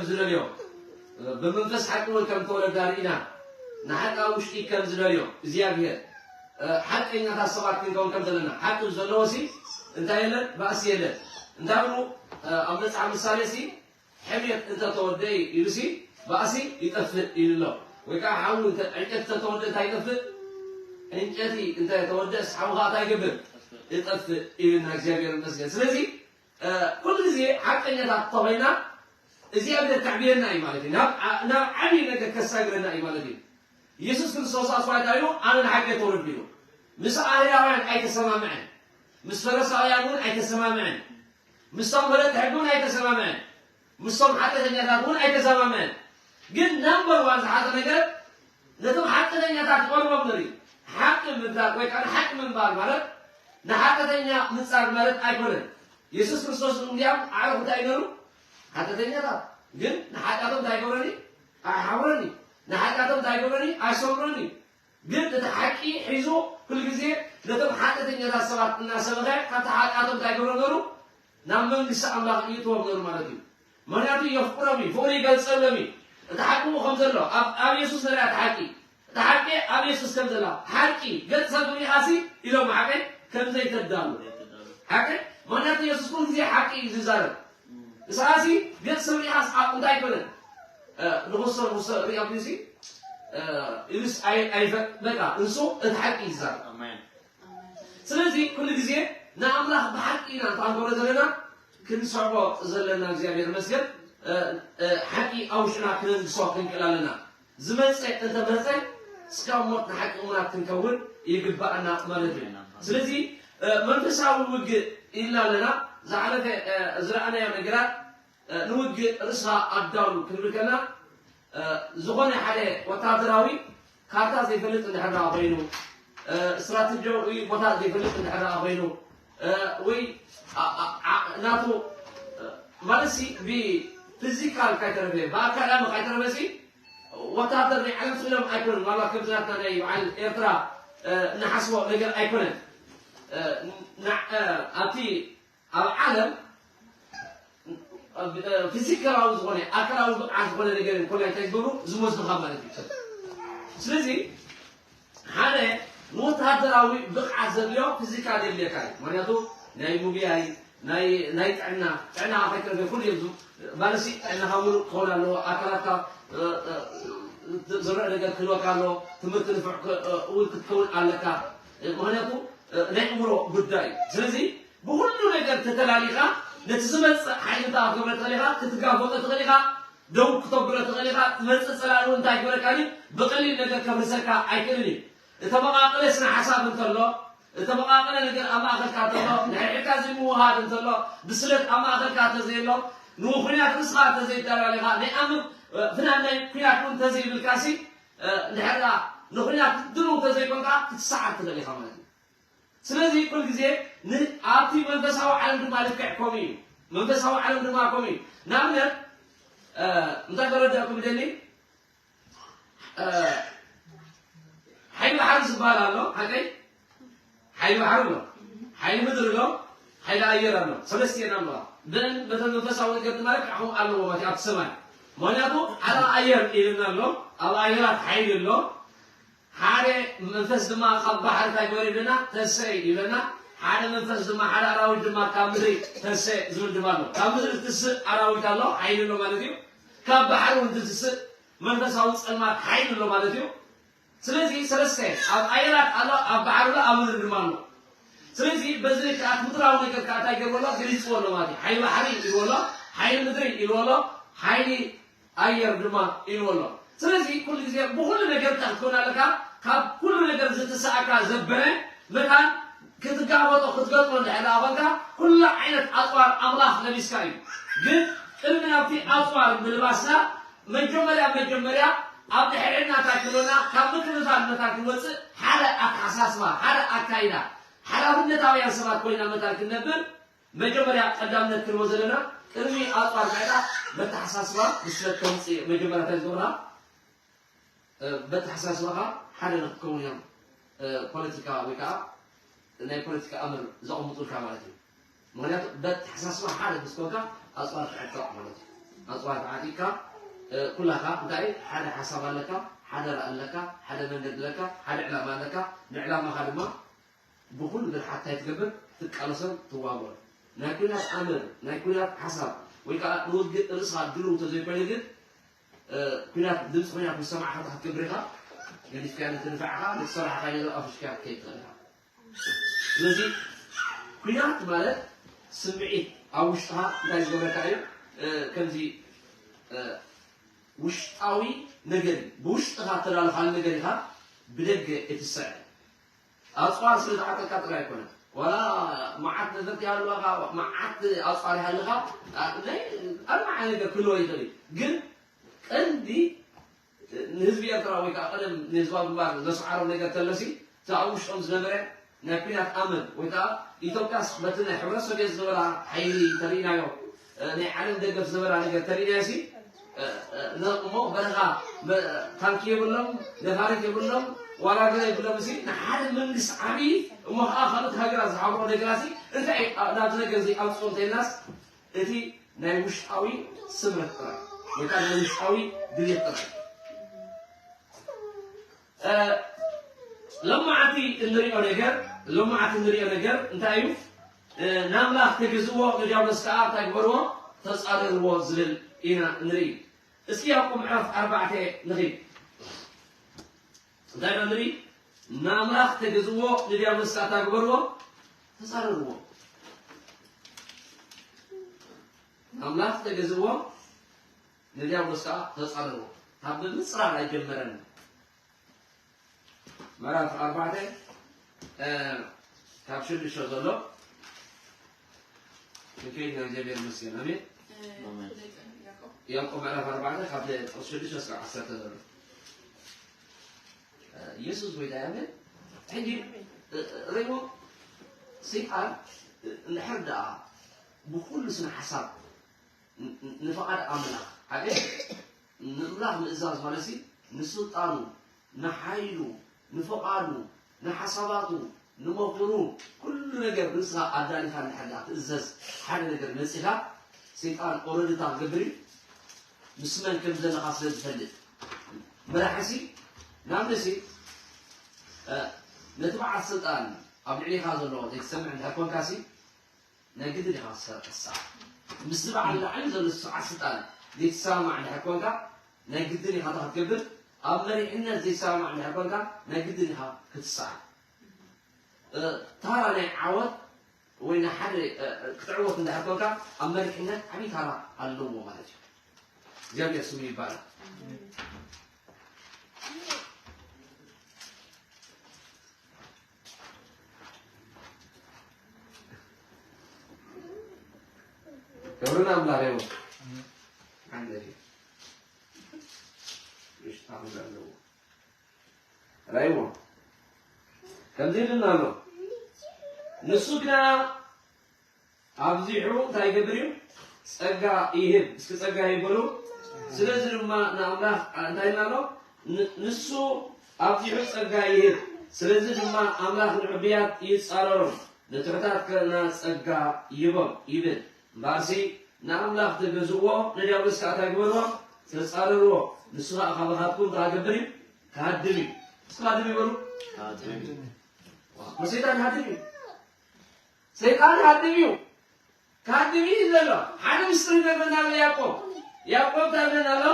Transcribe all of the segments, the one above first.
ዝደልዮ፣ ብመንፈስ ሓቂ እውን ከም ተወለዳ ርኢና፣ ንሓቂ ኣብ ውሽጢ ከም ዝደልዮ እግዚኣብሔር፣ ሓቀኛታት ሰባት ክንከውን ከም ዘለና፣ ሓቂ ዘለዎ ሲ እንታይ የለን? ባእሲ የለን። እንታይ ብሉ ኣብ መጽሓፍ ምሳሌ ሲ ሕምየት እንተተወደኢ ኢሉ ሲ ባእሲ ይጠፍእ ኢሉ ኣሎ። ወይ ከዓ ሓዊ እንተ-፣ ዕንጨት እንተተወደ እንታይ ይጠፍእ? ዕንጨቲ እንተተወደእስ ሓዊ ከዓ እንታይ ይገብር? ይጠፍእ ኢልና እግዚኣብሔር ይመስገን። ስለዚ ኩሉ ግዜ ሓቀኛታት ተኾይና እግዚኣብሔር ከዕብየና እዩ ማለት እዩ። ናብ ዓ-፣ ናብ ዓብዪ ነገር ከሳግረና እዩ ማለት እዩ። ኢየሱስ ክርስቶስ ኣስዋይታ ኢሉ ኣነ ንሓቂ ተወለድኩ ኢሉ። ምስ ኣህላውያን ኣይተሰማምዐን። ምስ ፈረሳውያን እውን ኣይተሰማምዐን። ምስቶም ፈለጥቲ ሕጊ እውን ኣይተሰማምዐን። ምስቶም ሓጢኣተኛታት እውን ኣይተሰማምዐን። ግን ናምበር ዋን ዝሓዘ ነገር ነቶም ሓጢኣተኛታት ይቐርቦም ነሩ። ሓቂ ምብዳል ወይ ከዓ ንሓቂ ምንባር ማለት ንሓጢኣተኛ ምንጻር ማለት ኣይኮነን። የሱስ ክርስቶስ እንዲያም ኣዕሩኽ እንታይ ይነሩ? ሓጢኣተኛታት። ግን ንሓጢኣቶም እንታይ ይገብረኒ? ኣይሓውረኒ። ንሓጢኣቶም እንታይ ይገብረኒ? ኣይሰምሮኒ። ግን እቲ ሓቂ ሒዙ ኩሉ ግዜ ነቶም ሓጢኣተኛታት ሰባት እናሰበኸ ካብቲ ሓጢኣቶም እንታይ ይገብሮ ነሩ? ናብ መንግስቲ ኣምላኽ ይእትዎም ነሩ ማለት እዩ። ምኽንያቱ የፍቅሮም እዩ፣ ፍቕሩ ይገልጸሎም እዩ። እቲ ሓቂ እውን ከም ዘሎ ኣብ፣ ኣብ የሱስ ንሪኣ እቲ ሓቂ። እቲ ሓቂ ኣብ የሱስ ከም ዘላ። ሓቂ ገጽ ሰብ ርኢኻሲ ኢሎም ሓቂ ከም ዘይተዳሉ። ሓቂ ምኽንያቱ የሱስ ኩሉ ግዜ ሓቂ እዩ ዝዛረብ። ንስኻሲ ገጽ ሰብ ርኢኻስ ኣብ እንታይ ይኮነ? ንኽሶ ንኽሶ ሪኦም ሲ ኢሉስ ኣይ-፣ ኣይፈ-፣ በቃ ንሱ እቲ ሓቂ እዩ ዝዛረብ። ኣሜን። ስለዚ ኩሉ ግዜ ንኣምላኽ ብሓቂ ኢና እንተንገብሮ ዘለና ክንስዕቦ ዘለና እግዚኣብሔር ይመስገን። ሓቂ ኣብ ውሽጥና ክነንግሶ ክንክእል ኣለና። ዝመፀ እንተመፀ እስካብ ሞት ንሓቂ እሙናት ክንከውን ይግባኣና ማለት እዩ። ስለዚ መንፈሳዊ ውግእ ኢልና ኣለና። ዝሓለፈ ዝረኣናዮ ነገራት ንውግእ ርእስኻ ኣዳሉ ክንብል ከለና ዝኾነ ሓደ ወታደራዊ ካርታ ዘይፈልጥ እንድሕር ደኣ ኮይኑ፣ ስትራተጂያዊ ቦታ ዘይፈልጥ እንድሕር ደኣ ኮይኑ፣ ወይ ናቱ ማለትሲ ብፊዚካል ካይተረፈ ብኣካዳሚ ካይተረፈሲ ወታደር ናይ ዓለም ስእሎም ኣይኮነን። ዋላ ከምዚ ናትና ናይ በዓል ኤርትራ እንሓስቦ ነገር ኣይኮነን። ኣብቲ ኣብ ዓለም ፊዚካላዊ ዝኾነ ኣካላዊ ብቕዓት ዝኾነ ነገር እንኮላ እንታይ ዝገብሩ ዝወስዱኻ ማለት እዩ። ስለዚ ሓደ ንወታደራዊ ብቕዓት ዘድልዮ ፊዚካል የድልየካ እዩ። ምክንያቱ ናይ ምጉያይ ናይ፣ ናይ ጥዕና፣ ጥዕና ከይትረፈ ኩሉ እዮም ዙ-፣ ማለትሲ ጥዕናኻ ሙሉእ ክኸውን ኣለዎ። ኣካላትካ ዝረአ ነገር ክህልወካ ኣለዎ። ትምህርቲ ንፉዕ እውን ክትከውን ኣለካ። ምክንያቱ ናይ እምሮ ጉዳይ እዩ። ስለዚ ብኹሉ ነገር ተተላሊኻ ነቲ ዝመፅእ ሓይልታ ክትገብረ ትኽእል ኢኻ፣ ክትጋፈጦ ትኽእል ኢኻ፣ ደው ክተብሎ ትኽእል ኢኻ። ዝመፅእ ፀላኢ እውን እንታይ ክብለካ እዩ? ብቐሊል ነገር ከፍርሰካ ኣይክእልን እዩ። እተመቓቐለ ስነ ሓሳብ እንተሎ፣ እተመቓቐለ ነገር ኣብ ማእኸልካ እንተሎ፣ ንሕድሕድካ ዘይምውሃድ እንተሎ፣ ብስለት ኣብ ማእኸልካ እንተዘየሎ፣ ንኹናት ርእስኻ እንተዘይዳላሊኻ፣ ናይ ኣምር ፍናን ናይ ኩናት እውን እንተዘይብልካሲ፣ እንድሕር ደኣ ንኹናት ድሉው እንተዘይኮንካ ክትሰዓር ትኽእል ኢኻ ማለት እዩ። ስለዚ ኩል ግዜ ን-፣ ኣብቲ መንፈሳዊ ዓለም ድማ ልክዕ ከምኡ እዩ። መንፈሳዊ ዓለም ድማ ከምኡ እዩ። ንኣብነት እንታይ ከረዳእኩም ደሊ ሓይሊ ባሕሪ ዝበሃል ኣሎ። ሓቀይ ሓይሊ ባሕሪ ኣሎ፣ ሓይሊ ምድሪ ኣሎ፣ ሓይሊ ኣየር ኣሎ። ሰለስቲኤን ኣለዋ። ብእን በተን መንፈሳዊ ነገር ድማ ልክዕ ከምኡ ኣለዎ ማለት እዩ ኣብቲ ሰማይ። ምክንያቱ ዓለም ኣየር ኢልና ኣሎ፣ ኣብ ኣየራት ሓይሊ ኣሎ። ሓደ መንፈስ ድማ ካብ ባሕሪ እንታይ ግበር ይብለና? ተሰ ይብለና። ሓደ መንፈስ ድማ፣ ሓደ ኣራዊት ድማ ካብ ምድሪ ተሰ ዝብል ድማ ኣሎ። ካብ ምድሪ ትስእ ኣራዊት ኣሎ፣ ሓይሊ ኣሎ ማለት እዩ። ካብ ባሕሪ እውን ትስእ መንፈሳዊ ጸልማት ሓይሊ ኣሎ ማለት እዩ። ስለዚ ሰለስተ ኣብ ኣየራት ኣሎ፣ ኣብ ባሕሪ ኣሎ፣ ኣብ ምድሪ ድማ ኣሎ። ስለዚ በዚ ልክዓት ምድራዊ ነገር ከዓ እንታይ ገይርዎ ኣሎ? ገሊፅዎ ኣሎ ማለት እዩ። ሓይሊ ባሕሪ ኢልዎ ኣሎ፣ ሓይሊ ምድሪ ኢልዎ ኣሎ፣ ሓይሊ ኣየር ድማ ኢልዎ ኣሎ። ስለዚ ኩሉ ግዜ ብኹሉ ነገር እንታይ ክትከውን ኣለካ? ካብ ኩሉ ነገር ዝትስኣካ ዘበነ መታን ክትጋፈጦ ክትገጥሞ እንድሕር ደኣ ኮንካ ኩሉ ዓይነት ኣፅዋር ኣምላኽ ለቢስካ እዩ። ግን ቅድሚ ናብቲ ኣፅዋር ምልባስና መጀመርያ መጀመርያ ኣብ ድሕርና እንታይ ክህልወና? ካብ ምክልኻል መታን ክንወፅእ ሓደ ኣተሓሳስባ፣ ሓደ ኣካይዳ፣ ሓላፍነታውያን ሰባት ኮይና መታን ክንነብር መጀመርያ ቀዳምነት ክንቦ ዘለና ቅድሚ ኣፅዋር ምዕጣቕ በተሓሳስባ ብስለት ከምፅእ መጀመርያ እንታይ ዝገብርካ? በተሓሳስባኻ ሓደ ንክትከውን እዮም ፖለቲካ ወይ ከዓ ናይ ፖለቲካ ኣምር ዘቐምጡልካ ማለት እዩ። ምክንያቱ በተሓሳስባ ሓደ ምስ ኮንካ ኣፅዋር ትዕጠቕ ማለት እዩ። ኣፅዋር ተዓጢቕካ ኩላኻ እንታይ ሓደ ሓሳብ ኣለካ፣ ሓደ ራእ ኣለካ፣ ሓደ መንገዲ ኣለካ፣ ሓደ ዕላማ ኣለካ። ንዕላማኻ ድማ ብኹሉ ብልሓት እንታይ ትገብር? ትቃለሶን ትዋግኦን። ናይ ኩናት ኣምር፣ ናይ ኩናት ሓሳብ ወይ ከዓ ንውግእ ርእስኻ ድልው እንተዘይኮይኑ ግን ኩናት ድምፂ ኩናት ምስ ሰማዕካ ክትገብር ኢኻ። ገዲፍካዮ ነቲ ንፋዕኻ ነቲ ሰራሕካዮ ነገር ኣፍሽካ ክትከይድ ትኽእል ኢኻ። ስለዚ ኩናት ማለት ስምዒት ኣብ ውሽጥኻ እንታይ ዝገብረካ እዩ? ከምዚ ውሽጣዊ ነገር እዩ። ብውሽጥኻ እተዳለኻሉ ነገር ኢኻ ብደገ እትስዕር። ኣፅዋር ስለ ዝዓጠቃ ጥራይ ኣይኮነን። ዋላ መዓት ነፈርቲ ይሃልዋኻ፣ መዓት ኣፅዋር ይሃልኻ፣ ናይ ኣርባዓ ነገር ክህልዎ ይኽእል እዩ። ግን ቀንዲ ንህዝቢ ኤርትራ ወይ ከዓ ቀደም ንህዝባዊ ግንባር ዘስዓሮም ነገር ተለሲ እቲ ኣብ ውሽጦም ዝነበረ ናይ ኩናት ኣመል ወይ ከዓ ኢትዮጵያስ በቲ ናይ ሕብረት ሶቪየት ዝነበራ ሓይሊ ተሪኢናዮ፣ ናይ ዓለም ደገፍ ዝነበራ ነገር ተሪኢናዮ ሲ እሞ በረኻ ታንኪ የብሎም፣ ነፋሪት የብሎም፣ ዋላ ገለ የብሎም ሲ ንሓደ መንግስቲ ዓብዪ እሞ ከዓ ካልኦት ሃገራት ዝሓብሮ ነገራት ሲ እንታይ ናብዚ ነገር እዚ ኣውፅኦ እንተኢልናስ እቲ ናይ ውሽጣዊ ስምረት ጥራይ ወይ ከዓ ናይ ውሽጣዊ ድልየት ጥራይ። ሎማዓንቲ እንሪኦ ነገር ሎማዓንቲ እንሪኦ ነገር እንታይ እዩ? ንኣምላኽ ተገዝእዎ፣ ንዲያብሎስ ከዓ እንታይ ግበርዎ? ተፃረርዎ ዝብል ኢና ንርኢ። እስኪ ያዕቆብ ምዕራፍ ኣርባዕተ ንኺድ። እንታይ ኢና ንርኢ? ንኣምላኽ ተገዝእዎ፣ ንዲያብሎስ ከዓ እንታይ ግበርዎ? ተፃረርዎ። ንኣምላኽ ተገዝእዎ፣ ንዲያብሎስ ከዓ ተፃረርዎ። ካብ ምፅራር ኣይጀመረን። ምዕራፍ ኣርባዕተ ካብ ሽዱሽተ ዘሎ ንከይድ ናይ እግዚኣብሔር ይመስገን። ኣሜን። ያዕቆብ ምዕራፍ ኣርባዕተ ካብ ጥቕሲ ሽዱሽተ እስከ ዓሰርተ ዘሎ ኢየሱስ ጎይታ። ኣሜን። ሕጂ ርእይዎ፣ ሰይጣን እንድሕር ደኣ ብኩሉ ስነ ሓሳብ ንፍቓድ ኣምላኽ ሓደ ንኣምላኽ ምእዛዝ ማለት ሲ ንስልጣኑ፣ ንሓይሉ፣ ንፍቓዱ፣ ንሓሳባቱ፣ ንመኽሩ፣ ኩሉ ነገር ንስኻ ኣዳሊኻ እንድሕር ደኣ ትእዘዝ ሓደ ነገር መጺኻ ሰይጣን ኦረድታ ክገብር እዩ። ምስ መን ከም ዘለኻ ስለ ዝፈልጥ መራሒ ሲ ናብ ነሲ ነቲ በዓል ስልጣን ኣብ ልዕሊኻ ዘሎ ዘይትሰምዕ እንድሕር ኮንካ ሲ ናይ ግድን ኢኻ ክትሰ- ክትሰዓር። ምስቲ በዓል ላዕሊ ዘሎ ሰዓት ስልጣን ዘይትሰማማዕ እንድሕር ኮንካ ናይ ግድን ኢኻ እንታይ ክትገብር? ኣብ መሪሕነት ዘይትሰማማዕ እንድሕር ኮንካ ናይ ግድን ኢኻ ክትሰዓር። እ፣ ታራ ናይ ዓወት ወይ ናይ ሓደ እ፣ እ፣ ክትዕወት እንድሕር ኮንካ ኣብ መሪሕነት ዓብዪ ታራ ኣለዎ ማለት እዩ። እግዚኣብሔር ስሙ ይባላል። ክብሪ ንኣምላኽ ይኹን። ሓንደሽ ውሽጣ ክብሪ ኣለዎ። ራእይዎ ከምዚ ኢልና ኣሎ። ንሱ ግና ኣብዚሑ እንታይ ይገብር እዩ? ጸጋ ይህብ። እስኪ ጸጋ ይህብ በሉ። ስለዚ ድማ ንኣምላኽ እንታይ ኢልና ኣሎ? ን- ንሱ ኣብዚሑ ጸጋ ይህብ። ስለዚ ድማ ኣምላኽ ንዕቡያት ይጻረሮም፣ ንትሑታት ከኣ ጸጋ ይህቦም ይብል። እምበኣርሲ ንኣምላኽ ተገዝእዎ፣ ንዲያብሎስ ከኣ እንታይ ግበርዎ? ተጻረርዎ። ንሱ ከኣ ካባኻትኩም እንታይ ክገብር እዩ? ክሃድም እዩ። እስኪ ሃድም ይበሉ። ሰይጣን ይሃድም እዩ። ሰይጣን ይሃድም እዩ። ክሃድም እዩ ዘሎ። ሓደ ምስጢር ይነግረና ኣሎ ያዕቆብ። ያዕቆብ እንታይ ይብለና ኣሎ?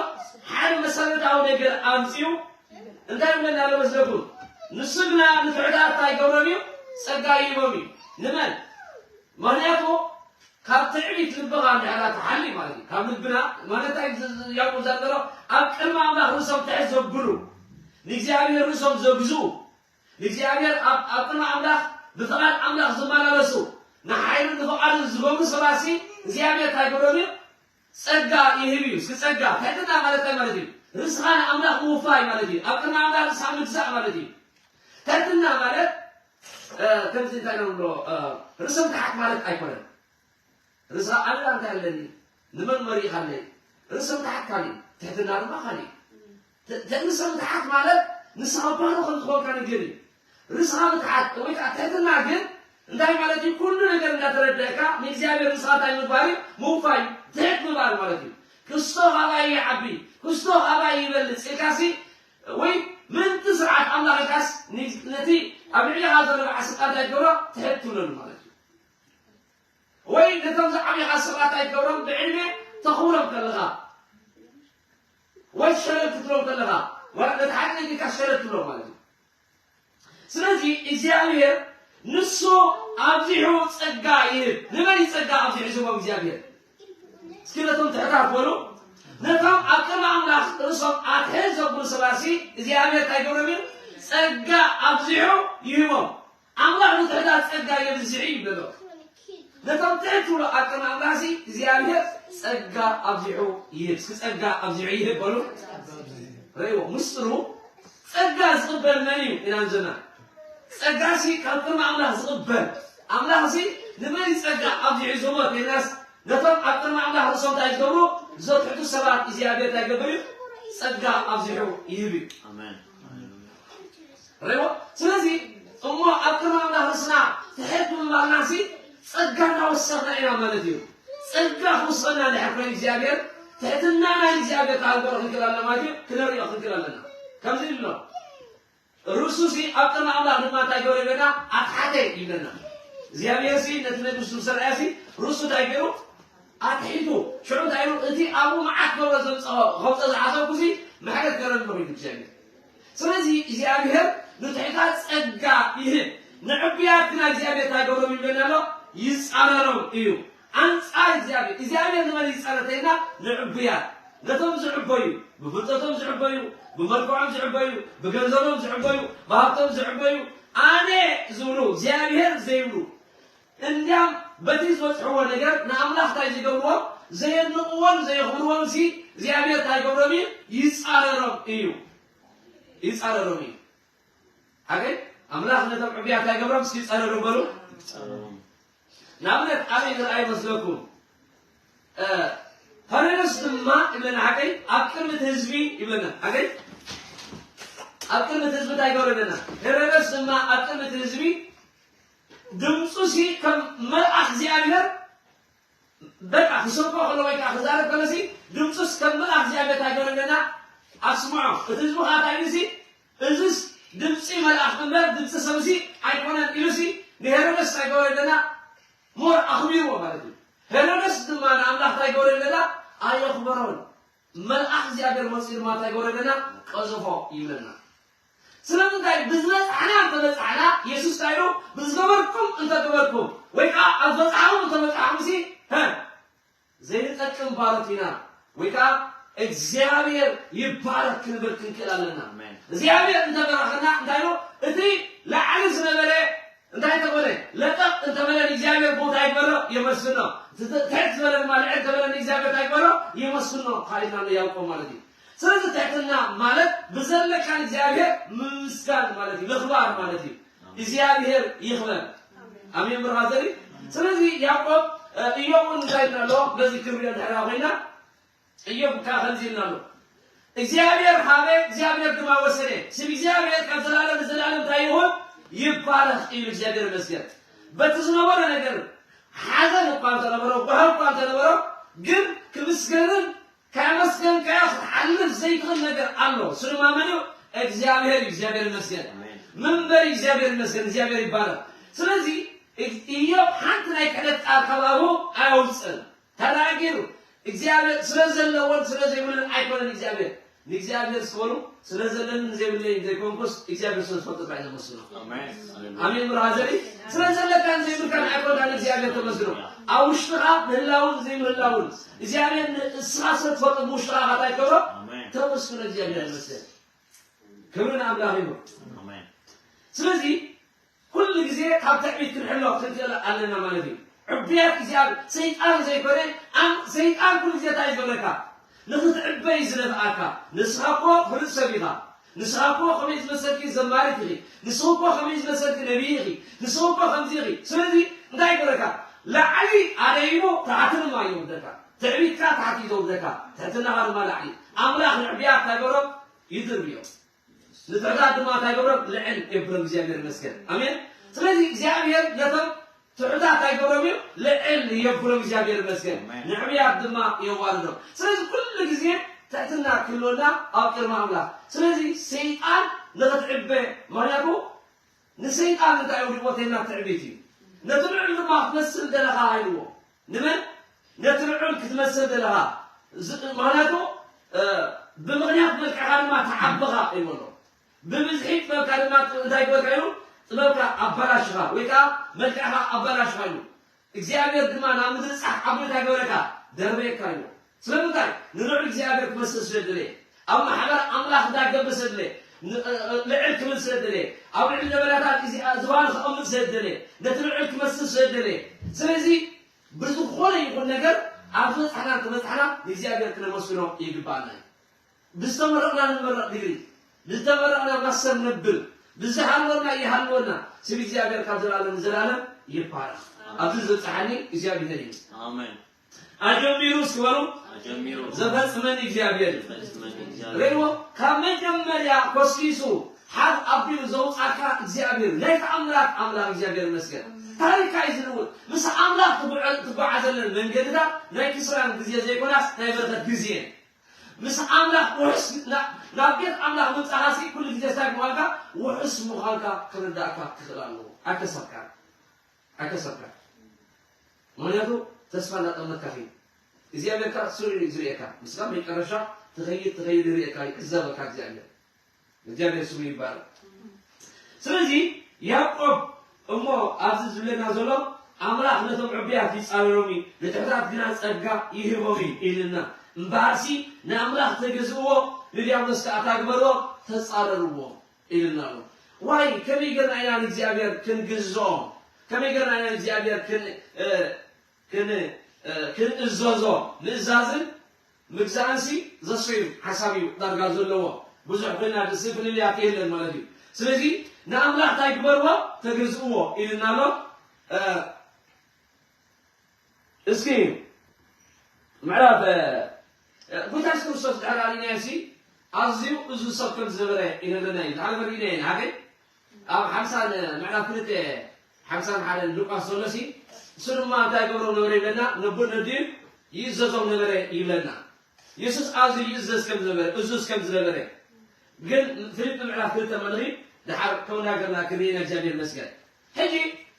ሓደ መሰረታዊ ነገር ኣምፂኡ እንታይ ይብለና ኣሎ መስለኩም? ንሱ ግና ንትሑታት እንታይ ይገብሮም እዩ? ጸጋ ይህቦም እዩ። ንመን? ምኽንያቱ ካብ ትዕቢት ልብኻ እንድሕር ትሓሊ ማለት እዩ። ካብ ልብና ማለት እንታይ? ያዕቆብ ዘንገሮ ኣብ ቅድሚ ኣምላኽ ርእሶም ትሕት ዘብሉ፣ ንእግዚኣብሔር ርእሶም ዘግዝኡ፣ ንእግዚኣብሔር ኣብ ኣብ ቅድሚ ኣምላኽ ብፍቓድ ኣምላኽ ዝመላለሱ፣ ንሓይሉን ንፍቓዱን ዝገብሩ ሰባትሲ እግዚኣብሔር እንታይ ይገብሮም እዩ? ጸጋ ይህብ እዩ። እስኪ ጸጋ፣ ትሕትና ማለት እንታይ ማለት እዩ? ርእስኻ ንኣምላኽ ምውፋይ ማለት እዩ። ኣብ ቅድሚ ኣምላኽ ርእስኻ ምግዛእ ማለት እዩ። ትሕትና ማለት እ፣ ከምዚ እንታይ ኢና ንብሎ? እ፣ ርእሰ ምትሓት ማለት ኣይኮነን። ርእስኻ ኣነ እንታይ ኣለኒ? ንመን መሪእኻለይ? ርእሰ ምትሓት ካሊእ፣ ትሕትና ድማ ካሊእ። ት- ት- ርእሰ ምትሓት ማለት ንስኻ ባዶ ከም ዝኾንካ ነገር እዩ። ርእስኻ ምትሓት ወይ ከዓ ትሕትና ግን እንታይ ማለት እዩ? ኩሉ ነገር እንዳተረዳእካ ንእግዚኣብሔር ንስኻ እንታይ ምግባር እዩ? ምውፋይ፣ ትሕት ምባል ማለት እዩ። ክስቶ ካባይ ይዓቢ፣ ክስቶ ካባይ ይበልጽ ኢልካሲ፣ ወይ ምእንቲ ስርዓት ኣምላኽ ኢልካስ፣ ኒ-፣ ነቲ ኣብ ልዕሊኻ ዘሎ በዓል ስልጣን እንታይ ትገብሮ? ትሕት ትብለሉ ማለት እዩ። ወይ ነቶም ዝዓብዩኻ ሰባት እንታይ ትገብሮም? ብዕድመ ተኽብሮም ከለኻ፣ ወይ ሸለል ክትብሎም ከለኻ፣ ዋላ ነቲ ሓደ ነጊርካ ሸለል ትብሎም ማለት እዩ። ስለዚ እግዚኣብሔር ንሱ ኣብዚሑ ጸጋ ይህብ። ንመን እዩ ጸጋ ኣብዚሑ ዝህቦም እግዚኣብሔር? እስኪ ነቶም ትሕታት በሉ። ነቶም ኣብ ቅድሚ ኣምላኽ ርእሶም ኣትሕት ዘብሉ ሰባትሲ እግዚኣብሔር እንታይ ይገብሮም እዩ? ጸጋ ኣብዚሑ ይህቦም። ኣምላኽ ንትሕታት ጸጋ የብዝሕ እዩ ይብሎ። ነቶም ትሕት ትብሉ ኣብ ቅድሚ ኣምላኽሲ እግዚኣብሔር ጸጋ ኣብዚሑ ይህብ። እስኪ ጸጋ ኣብዚሑ ይህብ በሉ። ርእይዎ፣ ምስጢሩ ጸጋ ዝቕበል መን እዩ ኢና ንዘና? ጸጋሲ ካብ ቅድሚ ኣምላኽ ዝቕበል። ኣምላኽሲ ንመን እዩ ጸጋ ኣብዚሑ ዝህቦ ኢልናስ፣ ነቶም ኣብ ቅድሚ ኣምላኽ ርእሶም እንታይ ዝገብሩ? ዘትሕቱ ሰባት እግዚኣብሔር እንታይ ይገብር እዩ? ጸጋ ኣብዚሑ ይህብ እዩ። ኣሜን። ርእይዎ። ስለዚ እሞ ኣብ ቅድሚ ኣምላኽ ርእስና ትሕት ብምባልናሲ ጸጋ እናወሰኽና ኢና ማለት እዩ። ጸጋ ክውስኸና እንድሕር ኮይኑ እግዚኣብሔር፣ ትሕትናና ንእግዚኣብሔር ከንገሮ ክንክእል ኣለና ማለት እዩ። ክነርእዮ ክንክእል ኣለና። ከምዚ ኢሉ ኣሎ። ርእሱሲ ኣብ ቅድሚ ኣምላኽ ድማ እንታይ ገበረ ይብለና? ኣትሓተ ይብለና። እግዚኣብሔርሲ ነቲ መንግስቱ ምስ ረኣያሲ ርእሱ እንታይ ገይሩ? ኣትሒቱ። ሽዑ እንታይ ኢሉ? እቲ ኣብኡ መዓት ገብረ ዘምጽኦ፣ ከውጸእ ዝሓሰብኩሲ ምሕረት ገረኒ ኢሉ እግዚኣብሔር። ስለዚ እግዚኣብሔር ንትሑታት ጸጋ ይህብ፣ ንዕቡያት ግና እግዚኣብሔር እንታይ ገብሮም ይብለና ኣሎ? ይጻረሮም እዩ። ኣንጻር እግዚኣብሔር፣ እግዚኣብሔር ንመን ይጻረር ተይልና? ንዕቡያት፣ ነቶም ዝዕበዩ፣ ብፍልጠቶም ዝዕበዩ፣ ብመልክዖም ዝዕበዩ፣ ብገንዘቦም ዝዕበዩ፣ ብሃብቶም ዝዕበዩ፣ ኣነ ዝብሉ እግዚኣብሔር ዘይብሉ፣ እንዲያም በቲ ዝበጽሕዎ ነገር ንኣምላኽ እንታይ ዝገብርዎ? ዘየድንቕዎን ዘየኽብርዎን ሲ እግዚኣብሔር እንታይ ይገብሮም እዩ? ይጻረሮም እዩ። ይጻረሮም እዩ። ሓቀይ ኣምላኽ ነቶም ዕቡያት እንታይ ይገብሮም? እስኪ ይጻረሮም በሉ። ንኣብነት ኣበይ ዝረኣ ይመስለኩም? እ፣ ሄሮድስ ድማ ይብለና ሓቀይ ኣብ ቅድሚ እቲ ህዝቢ ይብለና ሓቀይ ኣብ ቅድሚ እቲ ህዝቢ እንታይ ይገብሮ ይብለና? ሄሮድስ ድማ ኣብ ቅድሚ እቲ ህዝቢ ድምፁ ሲ ከም መልኣኽ እግዚኣብሔር በቃ ክሰብኮ ከሎ ወይ ከዓ ክዛረብ ከሎ ሲ ድምፁስ ከም መልኣኽ እግዚኣብሔር እንታይ ይገብሮ ይብለና? ኣስምዖ። እቲ ህዝቢ ከዓ እንታይ ኢሉ ሲ እዝስ ድምፂ መልኣኽ እምበር ድምፂ ሰብሲ ኣይኮነን ኢሉሲ ንሄሮደስ እንታይ ገበሮ ኣለና? ሞር ኣኽቢርዎ ማለት እዩ። ሄሮደስ ድማ ንኣምላኽ እንታይ ገበሮ ኣለና? ኣየኽበሮን። መልኣኽ እግዚኣብሔር መፂኡ ድማ እንታይ ገበሮ ኣለና? ቀዘፎ ይብለና። ስለምንታይ? ብዝበፃሕና እንተበፃሕና፣ የሱስ እንታይ ኢሉ? ብዝገበርኩም እንተገበርኩም ወይ ከዓ ኣብ ዝበፃሕኹም እንተበፃሕኹምሲ፣ ሀ፣ ዘይንጠቅም ባሮት ኢና ወይ ከዓ እግዚኣብሔር ይባረክ ክንብል ክንክእል ኣለና። እግዚኣብሔር እንተበረኸና እንታይ ነው እቲ ላዕሊ ዝነበረ እንታይ ተበለ ለጠቅ እንተበለ እግዚኣብሔር ቦታ ይግበሮ የመስግኖ። ትሕት ዝበለ ድማ ልዕል ተበለ እግዚኣብሔር እንታይ ይግበሮ የመስግኖ። ካሊና ያውቀው ማለት እዩ። ስለዚ ትሕትና ማለት ብዘለካ እግዚኣብሔር ምምስጋን ማለት እዩ፣ ምኽባር ማለት እዩ። እግዚኣብሔር ይኽበር። ኣሜን ብርሃ ዘሪ። ስለዚ ያዕቆብ እዮብ እውን እንታይ ኣሎ በዚ ክንሪኦ እንድሕር ኮይና እዮብ ከዓ ከምዚ ኢልና ኣሎ እግዚኣብሔር ሃበ እግዚኣብሔር ድማ ወሰደ ስም እግዚኣብሔር ካብ ዘላለም ንዘላለም እንታይ ይኹን ይባረኽ እዩ እግዚኣብሔር ይመስገን በቲ ዝነበረ ነገር ሓዘን እኳ እንተነበሮ ጓሂ እኳ እንተነበሮ ግን ክምስገንን ከመስገንካዮ ክትሓልፍ ዘይትኽእል ነገር ኣሎ። እሱ ድማ መን እዩ? እግዚኣብሔር እዩ። እግዚኣብሔር ይመስገን። ኣሜን። መንበሪ እግዚኣብሔር ይመስገን። እግዚኣብሔር ይባረክ። ስለዚ እዮብ ሓንቲ ናይ ክሕደት ቃል ካብ ኣፉ ኣየውፅእን። ተደራጊሩ እግዚኣብሔር ስለ ዘለዎን ስለ ዘይብሉን ኣይኮነን። እግዚኣብሔር ንእግዚኣብሔር ስበሉ ስለ ዘለንን ዘይብለይን ዘይኮንኩስ እግዚኣብሔር ስለ ዝፈልጦ ጥራይ ዘመስግኖ። ኣሜን። ኣሜን። ብርሃ ዘርኢ ስለ ዘለካን ዘይብልካን ኣይኮንካን እግዚኣብሔር ተመስግኖ። ኣብ ውሽጥኻ ምህላውን ዘይምህላውን እግዚኣብሔር ንስኻ ስለ ትፈልጦ ብውሽጥኻ ካታይ ትገብሮ ኣሜን። ተመስግኖ እግዚኣብሔር ይመስገን። ክብሪ ንኣምላኽ ይሁን። ኣሜን። ስለዚ ኩሉ ግዜ ካብ ትዕቢት ክንሕሎ ክንክእል ኣለና ማለት እዩ። ዕቡያት እግዚኣብሔር ሰይጣን ዘይኮነ ኣም- ሰይጣን ኩሉ ግዜ እንታይ ዝገብረካ ንክትዕበይ ዝነፍኣካ ንስኻ እኮ ፍሉጥ ሰብ ኢኻ። ንስኻ እኮ ከመይ ዝመሰልኪ ዘማሪት ኢኺ። ንስኻ እኮ ከመይ ዝመሰልኪ ነቢይ ኢኺ። ንስኻ እኮ ከምዚ ኢኺ። ስለዚ እንታይ ይገብረካ? ላዕሊ ኣደይሞ ታሕቲ ድማ ይወርደካ። ትዕቢትካ ታሕቲ እዩ ዘውርደካ። ትሕትናኻ ድማ ላዕሊ። ኣምላኽ ንዕቡያት እንታይ ገሮም ይድርብዮም። ንትሑታት ድማ እንታይ ገብሮም? ልዕል የብሎም። እግዚኣብሔር ይመስገን። ኣሜን። ስለዚ እግዚኣብሔር ነቶም ትሑታት ኣይገብሮም እዩ፣ ልዕል የብሎም። እግዚኣብሔር ይመስገን። ኣሜን። ንዕብያት ድማ የዋርዶም። ስለዚ ኩሉ ግዜ ትሕትና ክህልወና ኣብ ቅድሚ ኣምላኽ። ስለዚ ሰይጣን ንኽትዕበ፣ ምኽንያቱ ንሰይጣን እንታይ እዩ ሪፖርተና ትዕቢት እዩ። ነቲ ልዑል ድማ ክትመስል ደለኻ ኢልዎ። ንመን? ነቲ ልዑል ክትመስል ደለኻ። ዝ-፣ ምኽንያቱ፣ እ፣ ብምኽንያት መልክዕኻ ድማ ተዓብኻ ኢልዎ ኣሎ። ብብዝሒ ጥበብካ ድማ እንታይ ግበርካ ኢሉ? ጥበብካ ኣባላሽኻ ወይ ከዓ መልክዕኻ ኣባላሽኻ ኢሉ። እግዚኣብሔር ድማ ናብ ምድሪ ጻሕ ኣቢሉ እንታይ ገበረካ? ደርበየካ ኢሉ። ስለምንታይ? ንልዑል እግዚኣብሔር ክመስል ስለ ደለየ። ኣብ ማሕበር ኣምላኽ እንታይ ክገብር ስለ ደለየ? ን-፣ እ-፣ እ-፣ ልዕል ክብል ስለ ደለየ። ኣብ ልዕሊ ነበራታት እዚ፣ እ፣ ዝባኑ ክቐምጥ ስለ ደለየ። ነቲ ልዑል ክመስል ስለ ደለየ። ስለዚ ብዝኾነ ይኹን ነገር ኣብ ዝበጻሕና እንተበጻሕና ንእግዚኣብሔር ክነመስግኖ ይግባኣና እዩ። ብዝተመረቕና ንመረቕ ዲግሪ፣ ብዝተመረቕና ማስተር ነብል፣ ብዝሃለወና ይሃለወና። ስም እግዚኣብሔር ካብ ዘላለም ንዘላለም ይባረኽ። ኣብዚ ዝበጽሓኒ እግዚኣብሔር እዩ። ኣሜን። ኣጀሚሩ እስኪ በሉ፣ ኣጀሚሩ ዘፈጽመኒ እግዚኣብሔር እዩ። ዘፈጽመኒ እግዚኣብሔር። ርእይዎ፣ ካብ መጀመርያ ኮስኪሱ ሓፍ ኣቢሉ ዘውጻካ እግዚኣብሔር፣ ናይ ተኣምራት ኣምላኽ እግዚኣብሔር ይመስገን። ታሪካ እዩ ዝልውጥ። ምስ ኣምላኽ ትጉዕል-፣ ትጓዓዘለን መንገድታት ናይ ክስራን ግዜ ዘይኮናስ ናይ በረኸት ግዜ እየን። ምስ ኣምላኽ ውሑስ ና-፣ ናብ ቤት ኣምላኽ ምምጻኻሲ ኩሉ ግዜ እንታይ ምዃንካ ውሑስ ምዃንካ ክርዳእካ ክኽእል ኣለዎ። ኣይከሰብካን። ኣይከሰብካን። ምኽንያቱ ተስፋ እናጠመትካ ኺድ። እግዚኣብሔር ከኣ ስሩዕ እዩ ዝርእየካ። ንስኻ መጨረሻ ትኸይድ፣ ትኸይድ ይርእየካ፣ ይዕዘበካ እግዚኣብሔር። እግዚኣብሔር ስሙ ይባረክ። ስለዚ ያዕቆብ እሞ ኣብዚ ዝብለና ዘሎ ኣምላኽ ነቶም ዕቡያት ይጻረሮም እዩ፣ ንትሑታት ግና ጸጋ ይህቦም እዩ ኢልና። እምበኣርሲ ንኣምላኽ ተገዝእዎ፣ ንዲያብሎስ ከኣ እታ ግበርዎ፣ ተጻረርዎ ኢልና ኣሎ። ዋይ፣ ከመይ ጌርና ኢና ንእግዚኣብሔር ክንግዝኦ? ከመይ ጌርና ኢና ንእግዚኣብሔር ክን-፣ እ፣ ክን-፣ እ፣ ክንእዘዞ? ምእዛዝን ምግዛእንሲ ዘሰዩ ሓሳብ እዩ ዳርጋ ዘለዎ። ብዙሕ ኮይና ድስ ፍልልያት የለን ማለት እዩ። ስለዚ ንኣምላኽ እንታይ ግበርዎ? ተገዝእዎ ኢልና ኣሎ። እ፣ እስኪ ምዕራፍ፣ እ፣ ጎይታ የሱስ ክርስቶስ ድሕሪ ኣርኢናዮሲ ኣዝዩ እዙዝ ሰብ ከም ዝነበረ ይነግረና እዩ። ዝሓለፈ ርኢናዮ ኢና፣ ሓቀይ? ኣብ ሓምሳን ምዕራፍ ክልተ ሓምሳን ሓደን ሉቃስ ዘሎ ሲ፣ እሱ ድማ እንታይ ገብሮም ነበረ ይብለና? ነቦን ነዲኡን ይእዘዞም ነበረ ይብለና። የሱስ ኣዝዩ ይእዘዝ ከም ዝነበረ፣ እዙዝ ከም ዝነበረ ግን ፊልጲ ምዕራፍ ክልተ መልኺ ድሓር ተወዳገርና ክርኢና እግዚኣብሔር ይመስገን። ሕጂ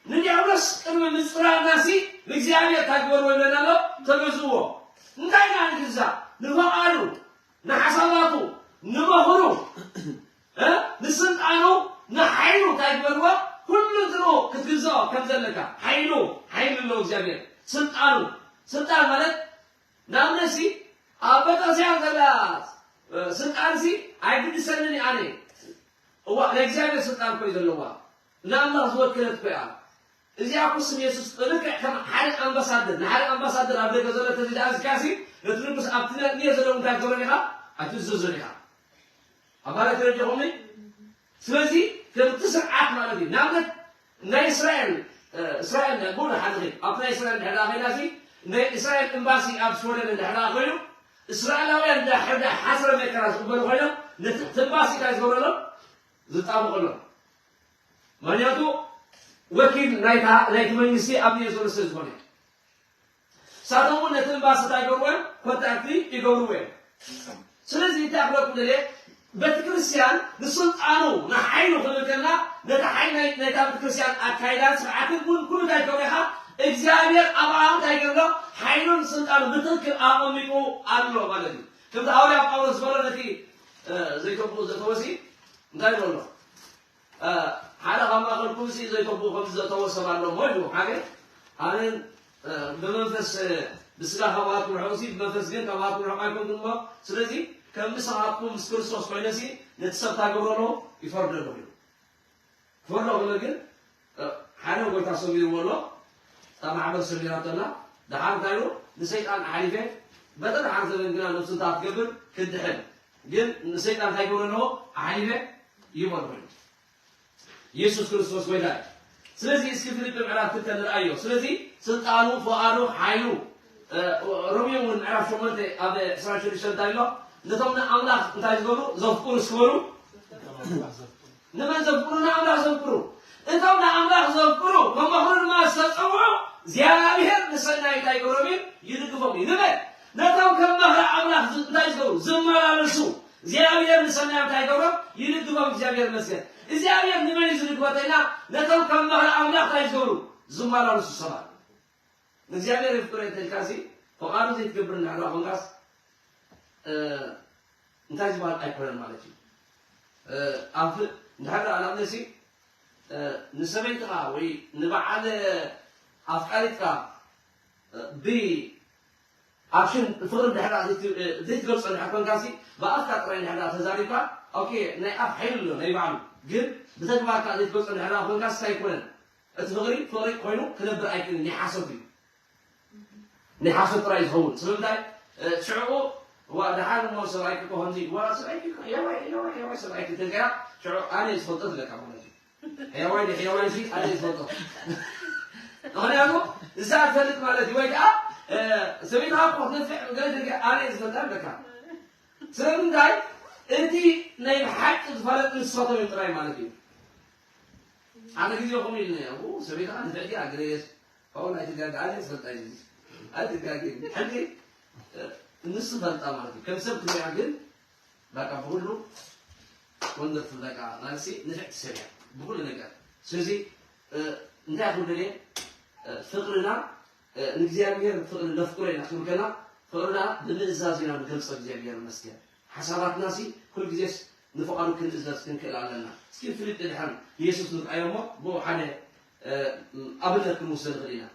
ንዲያብሎስ ቅድሚ ምጽራርና ሲ ንእግዚኣብሔር እንታይ ግበርዎ ይብለና ኣሎ? ተገዝእዎ። እንታይ ኢና ንግዛእ? ንፍቓዱ፣ ንሓሳባቱ፣ ንመኽሩ፣ እ? ንስልጣኑ፣ ንሓይሉ እንታይ ግበርዎ? ኩሉ እንትንኡ ክትግዝኦ ከም ዘለካ፣ ሓይሉ፣ ሓይሊ ኣለዎ እግዚኣብሔር። ስልጣኑ፣ ስልጣን ማለት ንኣብነትሲ ኣብ ቤተክርስትያን ዘላ፣ እ፣ ስልጣንሲ ኣይግድሰንን እዩ ኣነ። እዋ፣ ናይ እግዚኣብሔር ስልጣን እኮ እዩ ዘለዋ። ንኣምላኽ ዝወከለት እኮ እያ። እዚኣ እኮ ስም የሱስ ልክዕ ከም ሓደ ኣምባሳደር፣ ንሓደ ኣምባሳደር ኣብ ደገ ዘሎ ተዘይደኣዝካሲ፣ ነቲ ንጉስ ኣብቲ ነ-፣ ንየ ዘለዉ እንታይ ትገብሮ ኢኻ? ኣይትእዘዞን ኢኻ። ኣብ ማለት ተረዲኹምኒ? ስለዚ ከምቲ ስርዓት ማለት እዩ። ንኣብነት ናይ እስራኤል፣ እ፣ እስራኤል ቡን ሓንቲ ኣብቲ ናይ እስራኤል ድሕር ኮይናሲ፣ ናይ እስራኤል ኤምባሲ ኣብ ሽወደን እንድሕር ኮይኑ፣ እስራኤላውያን እንድሕር ሓስረ መከራ ዝቕበሉ ኮይኖም፣ ነቲ ኤምባሲ እንታይ ዝገብረሎም? ዝጣበቐሎም። ምኽንያቱ ወኪል ናይታ፣ ናይቲ መንግስቲ ኣብ ንየ ዘሎ ስለ ዝኾነ። ንሳቶም እውን ነቲ ኤምባሲ እንታይ ይገብርዎ እዮም? ኮንታክቲ ይገብርዎ እዮም። ስለዚ እንታይ ክብለኩም ደልየ፣ ቤተ ክርስቲያን ንስልጣኑ ንሓይሉ ክንብል ከለና ነቲ ሓይሊ ናይ፣ ናይታ ቤተ ክርስቲያን ኣካይዳን ስርዓትን እውን ኩሉ እንታይ ትገብሮ ኢኻ? እግዚኣብሔር ኣብኣ እንታይ ገይሩ ኣሎ? ሓይሉን ስልጣኑ ብትኽክል ኣቐሚጡ ኣሎ ማለት እዩ። ከምቲ ሃዋርያ ጳውሎስ ዝበሎ ነቲ፣ እ፣ ዘይተብኡ ዘተወሲ እንታይ ይብሎ ኣሎ? እ፣ ሓደ ካብ ማእከልኩምሲ ዘይተብኡ ከም ዘተወ ሰብ ኣሎ እሞ ኢሉ። ሓገ ኣነ፣ እ፣ ብመንፈስ፣ እ፣ ብስጋ ካብኣትኩም ርሑቕሲ ብመንፈስ ግን ካብኣትኩም ርሑቕ ኣይኮንኩን እሞ፣ ስለዚ ከም ምሳኻትኩም ምስ ክርስቶስ ኮይነሲ ነቲ ሰብ እንታይ ገብሮ ኣለኹ? ይፈርዶ ኣለኹ ኢሉ። ክፈርዶ ከሎ ግን፣ እ፣ ሓደ ጎይታ ሰሚርዎ ኣሎ፣ እታ ማሕበር ሰሚራቶ ኣላ። ደሓር እንታይ ኢሉ? ንሰይጣን ኣሕሊፈ፣ በቲ ደሓር ዘበን ግና ነብሱ እንታይ ክትገብር? ክትድሕን። ግን ንሰይጣን እንታይ ይገብሮ ኣለዎ? ኣሕሊፈ ይህቦ ኣለኹ ኢሉ። የሱስ ክርስቶስ ጎይታ እዩ። ስለዚ እስኪ ፊልጲ ምዕራፍ ክልተ ንርኣዮ። ስለዚ ስልጣኑ፣ ፍቓዱ፣ ሓይሉ፣ እ፣ ሮሜ እውን ምዕራፍ ሸሞንተ ኣብ ዕስራን ሽዱሽተን እንታይ ኣሎ? ነቶም ንኣምላኽ እንታይ ዝገብሩ? ዘፍቅሩ እስኪ በሉ። ንመን ዘፍቅሩ? ንኣምላኽ ዘፍቅሩ። እቶም ንኣምላኽ ዘፍቅሩ፣ ከመኽሩ ድማ ዝተጸውዑ እግዚኣብሔር ንሰናይ እንታይ ይገብሮም እዩ? ይድግፎም እዩ። ንመን? ነቶም ከም ምኽሪ ኣምላኽ ዝ-፣ እንታይ ዝገብሩ? ዝመላለሱ። እግዚኣብሔር ንሰናይ እንታይ ይገብሮም? ይድግፎም። እግዚኣብሔር ይመስገን። እግዚኣብሔር ንመን እዩ ዝድግፎ ተይና? ነቶም ከም ምኽሪ ኣምላኽ እንታይ ዝገብሩ? ዝመላለሱ ሰባት። ንእግዚኣብሔር የፍቅሮ እንተልካሲ፣ ፍቓዱ ዘይትገብር እንድሕር ደኣ ኾንካስ፣ እ፣ እንታይ ዝበሃል ኣይኮነን ማለት እዩ። እ፣ ኣብ፣ እንድሕር ደኣ ንኣብነትሲ፣ እ፣ ንሰበይትኻ ወይ ንበዓል ኣፍቃሪትካ፣ እ፣ ብ-፣ ኣክሽን ፍቕሪ እንድሕር ደኣ ዘይት-፣ እ፣ ዘይትገልጾ እንድሕር ኮንካሲ፣ ብኣፍካ ጥራይ እንድሕር ደኣ ተዛሪብካ፣ ኦኬ፣ ናይ ኣፍ ሓይሊ ኣሎ፣ ናይ ባዕሉ። ግን ብተግባርካ ዘይትገልጾ እንድሕር ደኣ ኮንካሲ፣ እንታይ ኣይኮነን። እቲ ፍቕሪ፣ ፍቕሪ ኮይኑ ክነብር ኣይክእልን፣ ናይ ሓሶት እዩ። ናይ ሓሶት ጥራይ ዝኸውን። ስለምንታይ? እ፣ ሽዕኡ፣ ዋ፣ ደሓን እሞ ሰብኣይኪ እኮ ከምዚ፣ ዋ፣ ሰብኣይኪ እኮ፣ የዋይ፣ የዋይ፣ የዋይ፣ ሰብኣይኪ ተልካያ፣ ሽዑ ኣነ እየ ዝፈልጦ ትብለካ ማለት እዩ። ሕያዋይ ድዩ፣ ሕያዋይ ሲ፣ ኣነ እየ ዝፈልጦ። ምኽንያቱ፣ ንሳ ትፈልጥ ማለት እዩ። ወይ ከዓ፣ እ፣ ሰበይትኻ እኮ ክትነፍዕ ገለ ትልካ፣ ኣነ እየ ዝፈልጣ ትብለካ። ስለምንታይ? እቲ ናይ ብሓቂ ዝፈለጡ ንሳቶም እዮም ጥራይ ማለት እዩ። ሓደ ግዜ ከምኡ ኢሉ ነይሩ። ኡ፣ ሰበይትኻ ንፍዕቲ ኣግረየስ። ኦ፣ ኣይትጋገ፣ ኣነ ዝፈልጣ እዩ። ኣይትጋገ። ሕጂ፣ እ፣ ንሱ ፈልጣ ማለት እዩ። ከም ሰብ ክትሪኣ ግን፣ በቃ፣ ብኹሉ ወንደርፉል፣ በቃ፣ ናልሲ ንፍዕቲ ሰብ እያ። ብኹሉ ነገር። ስለዚ፣ እ፣ እንታይ ክብል ደልየ? እ፣ ፍቕርና፣ እ፣ ንእግዚኣብሔር ፍቕሪ ነፍቅሮ ኢና ክብል ከለና፣ ፍቕርና ብምእዛዝ ኢና ንገልጾ። እግዚኣብሔር ይመስገን። ሓሳባትናሲ ኩሉ ግዜስ ንፍቓዱ ክንእዘዝ ክንክእል ኣለና። እስኪ ፊልጥ ድሓን ንየሱስ ንርኣዮ እሞ፣ ብኡ ሓደ፣ እ፣ ኣብነት ክንወስድ ንኽእል ኢና።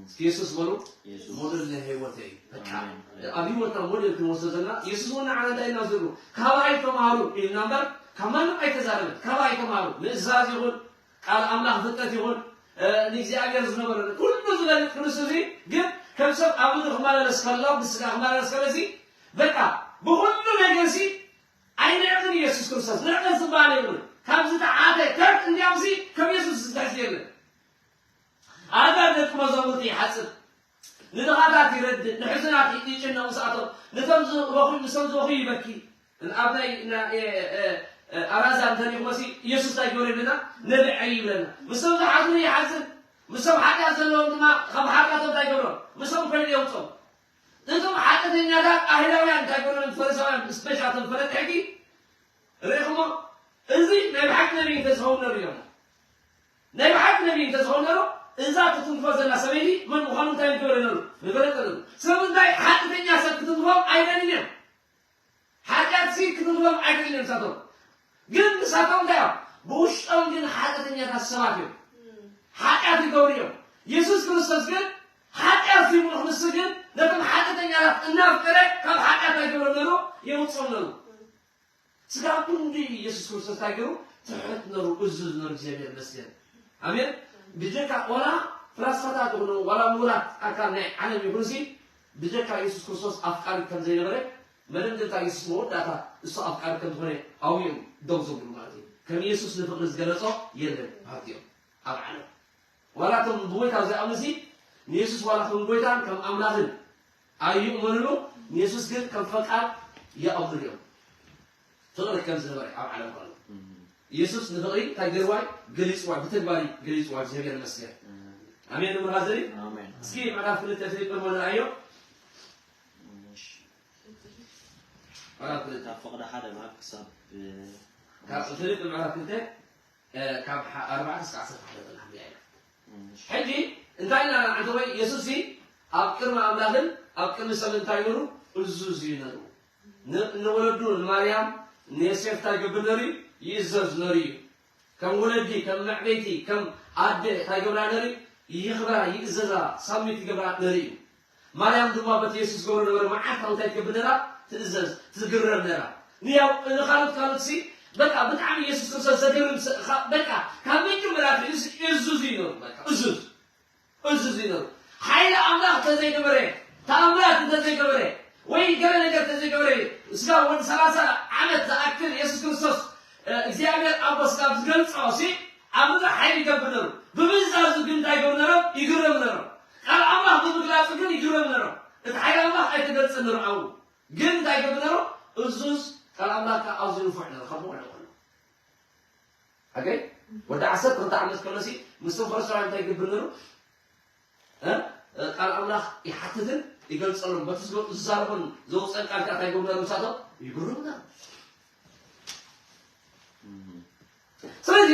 እስኪ የሱስ በሉ፣ የሱስ። ሞዴል ናይ ህይወተይ እዩ። በቃ፣ ኣሜን። ኣብ ህይወትና ሞዴል ክንወስዶ ዘለና፣ የሱስ እውን ንዓና እንታይ ኢልና ዝብሉ? ካባይ ተማሃሩ ኢልና እምበር፣ ካብ ማንም ኣይተዛረበን። ካባይ ተማሃሩ። ምእዛዝ ይኹን፣ ቃል ኣምላኽ ፍልጠት ይኹን፣ እ፣ ንእግዚኣብሔር ዝነበረ ኩሉ ዝፈልጥ ክርስቶስ እዚ፣ ግን ከም ሰብ ኣብ ምድሪ ክመላለስ ከሎ፣ ብስጋ ክመላለስ ከሎ፣ እዚ በቃ ብኹሉ ነገር እዚ ኣይንዕቕን። ኢየሱስ ክርስቶስ ንዕቀት ዝበሃል የብሉን። ካብ ዝተዓተ ተርት እንዲያውሲ ከም የሱስ ዝተሕዝ የለን። ኣጋር ደቂ መዛሙርቲ ይሓጽብ፣ ንድኻታት ይረድእ፣ ንሕዙናት ይጭነቕ ምስኣቶም፣ ነቶም ዝበኽዩ፣ ምስቶም ዝበኽዩ ይበኪ። ኣብ ናይ፣ ና-፣ እ፣ እ፣ እ፣ ኣራዛ እንተሪእኹሞሲ፣ ኢየሱስ እንታይ ይገብር ይብለና? ነብዐ ይብለና። ምስቶም ዝሓዝኑ ይሓዝን፣ ምስቶም ሓጢኣት ዘለዎም ድማ ካብ ሓጢኣቶም እንታይ ይገብሮም? ምስቶም ኮይኑ የውጾም። እቶም ሓጢኣተኛታት ኣይሁዳውያን እንታይ ይገብሮም? ፈሪሳውያን፣ ስፔሻል እቶም ፈለጥቲ ሕጊ፣ ርኢኹሞ? እዚ ናይ ብሓቂ ነቢይ እንተዝኸውን ነሩ እዮም። ናይ ብሓቂ ነቢይ እንተዝኸውን ነሩ፣ እዛ ትትንክፎ ዘላ ሰበይቲ መን ምዃኑ እንታይ ምገበረ ነሩ? ምፈለጠ ነሩ። ስለምንታይ? ሓጢኣተኛ ሰብ ክትንክፎም ኣይደልን እዮም። ሓጢኣትሲ ክትንክፎም ኣይደልን እዮም ንሳቶም። ግን ንሳቶም እንታይ እዮም? ብውሽጦም ግን ሓጢኣተኛታት ሰባት እዮም። ሓጢኣት ይገብሩ እዮም። የሱስ ክርስቶስ ግን ሓጢኣት ዘይብሉ፣ ንሱ ግን ነቶም ሓጢኣተኛታት እናፍቀረ ካብ ሓጢኣት ኣይገብሮም ነሩ፣ የውፅኦም ነሩ። ስጋብ ክንዲ ኢየሱስ ክርስቶስ እንታይ ገይሩ? ትሑት ነሩ፣ እዙዝ ነሩ። እግዚኣብሔር ይመስገን። ኣሜን። ብጀካ ዋላ ፍላስፋታት ይኹኑ፣ ዋላ ምሁራት ኣካል ናይ ዓለም ይኹንሲ፣ ብጀካ ኢየሱስ ክርስቶስ ኣፍቃሪ ከም ዘይነበረ፣ መደምደምታ ኢየሱስ መወዳእታ እሱ ኣፍቃሪ ከም ዝኾነ ኣብኡ እዮም ደው ዘብሉ ማለት እዩ። ከም ኢየሱስ ንፍቕሪ ዝገለጾ የለን በሃልቲ እዮም ኣብ ዓለም። ዋላ እቶም ብጎይታ ዘይኣምኑሲ ንየሱስ ዋላ ከም ጎይታን ከም ኣምላኽን ኣይእመኑሉ፣ ንየሱስ ግን ከም ፈቃር ይኣምኑሉ እዮም። ፍቕሪ ከም ዝነበረ ኣብ ዓለም ከሎ። እም። ኢየሱስ ንፍቕሪ እንታይ ገይርዋ እዩ? ገሊጽዋ፣ ብተግባር እዩ ገሊጽዋ። እግዚኣብሔር ይመስገን። እም። ኣሜን። ንመሃዘኒ? ኣሜን። እስኪ ምዕራፍ ክልተ ፊልጶስ ንርኣዮ። እሺ። ምዕራፍ ክልተ። ካብ ፍቕሪ ሓደ ምዕራፍ ክሳብ፣ እ፣ ካብ ፊልጶስ ምዕራፍ ክልተ እ፣ ካብ ሓ-፣ ኣርባዕተ እስካብ ዓሰርተ ሓደ ጥራሕ ንሪኣ ኢና። እሺ። ሕጂ እንታይ ኢልና ንዓንተ ወይ የሱስ ሲ ኣብ ቅድሚ ኣምላኽን ኣብ ቅድሚ ሰብን እንታይ ነሩ? እዙዝ እዩ ነሩ። ን-፣ ንወለዱ ንማርያም ንዮሴፍ እንታይ ገብር ነሩ እዩ? ይእዘዝ ነሩ እዩ። ከም ወለዲ፣ ከም መዕበይቲ፣ ከም ኣደ እንታይ ገብራ ነሩ እዩ? ይኽብራ፣ ይእዘዛ፣ ሳሚት ይገብራ ነሩ እዩ። ማርያም ድማ በቲ የሱስ ዝገብሮ ነበረ መዓልታዊ እንታይ ትገብር ነራ? ትእዘዝ፣ ትግረም ነራ። ንያው ንኻልኦት ካልኦትሲ በቃ ብጣዕሚ የሱስ ክርስቶስ ዘገርም ስ-፣ ኻ-፣ በቃ ካብ መጀመርያ ኣትሒዙ እዙዝ እዩ ነሩ። በቃ እዙዝ፣ እዙዝ እዩ ነሩ። ሓይሊ ኣምላኽ እንተዘይነበረ፣ ተኣምራት እንተዘይገበረ፣ ወይ ገለ ነገር እንተዘይገበረ፣ ስጋ ወዲ ሰላሳ ዓመት ዝኣክል የሱስ ክርስቶስ እ፣ እግዚኣብሔር ኣቦ ስጋብ ዝገልጾ ሲ ኣብ ምድሪ ሓይሊ ይገብር ነሩ። ብምእዛዙ ግን እንታይ ይገብሩ ነሮም? ይግረሙ ነሮም። ቃል ኣምላኽ ብምግላጹ ግን ይግረሙ ነሮም። እቲ ሓይሊ ኣምላኽ ኣይተገልጸን ነሩ ኣብኡ። ግን እንታይ ይገብር ነሩ? እዙዝ፣ ቃል ኣምላኽ ከኣ ኣዝዩ ንፉዕ ነሩ፣ ካብ መቑልዒ ከሎ። ኣገይ? ወዲ ዓሰርተ ክልተ ዓመት ከሎሲ ምስቶም ፈረስራውያን እንታይ ይገብር ነሩ? እ? ቃል ኣምላኽ ይሓትትን ይገልጸሎም። በቲ ዝገ- ዝዛረቦን ዘውፅአን ቃል ከዓ እንታይ ይገብሩ ነሩ? ምሳቶም ይግርሙ ነሩ። ስለዚ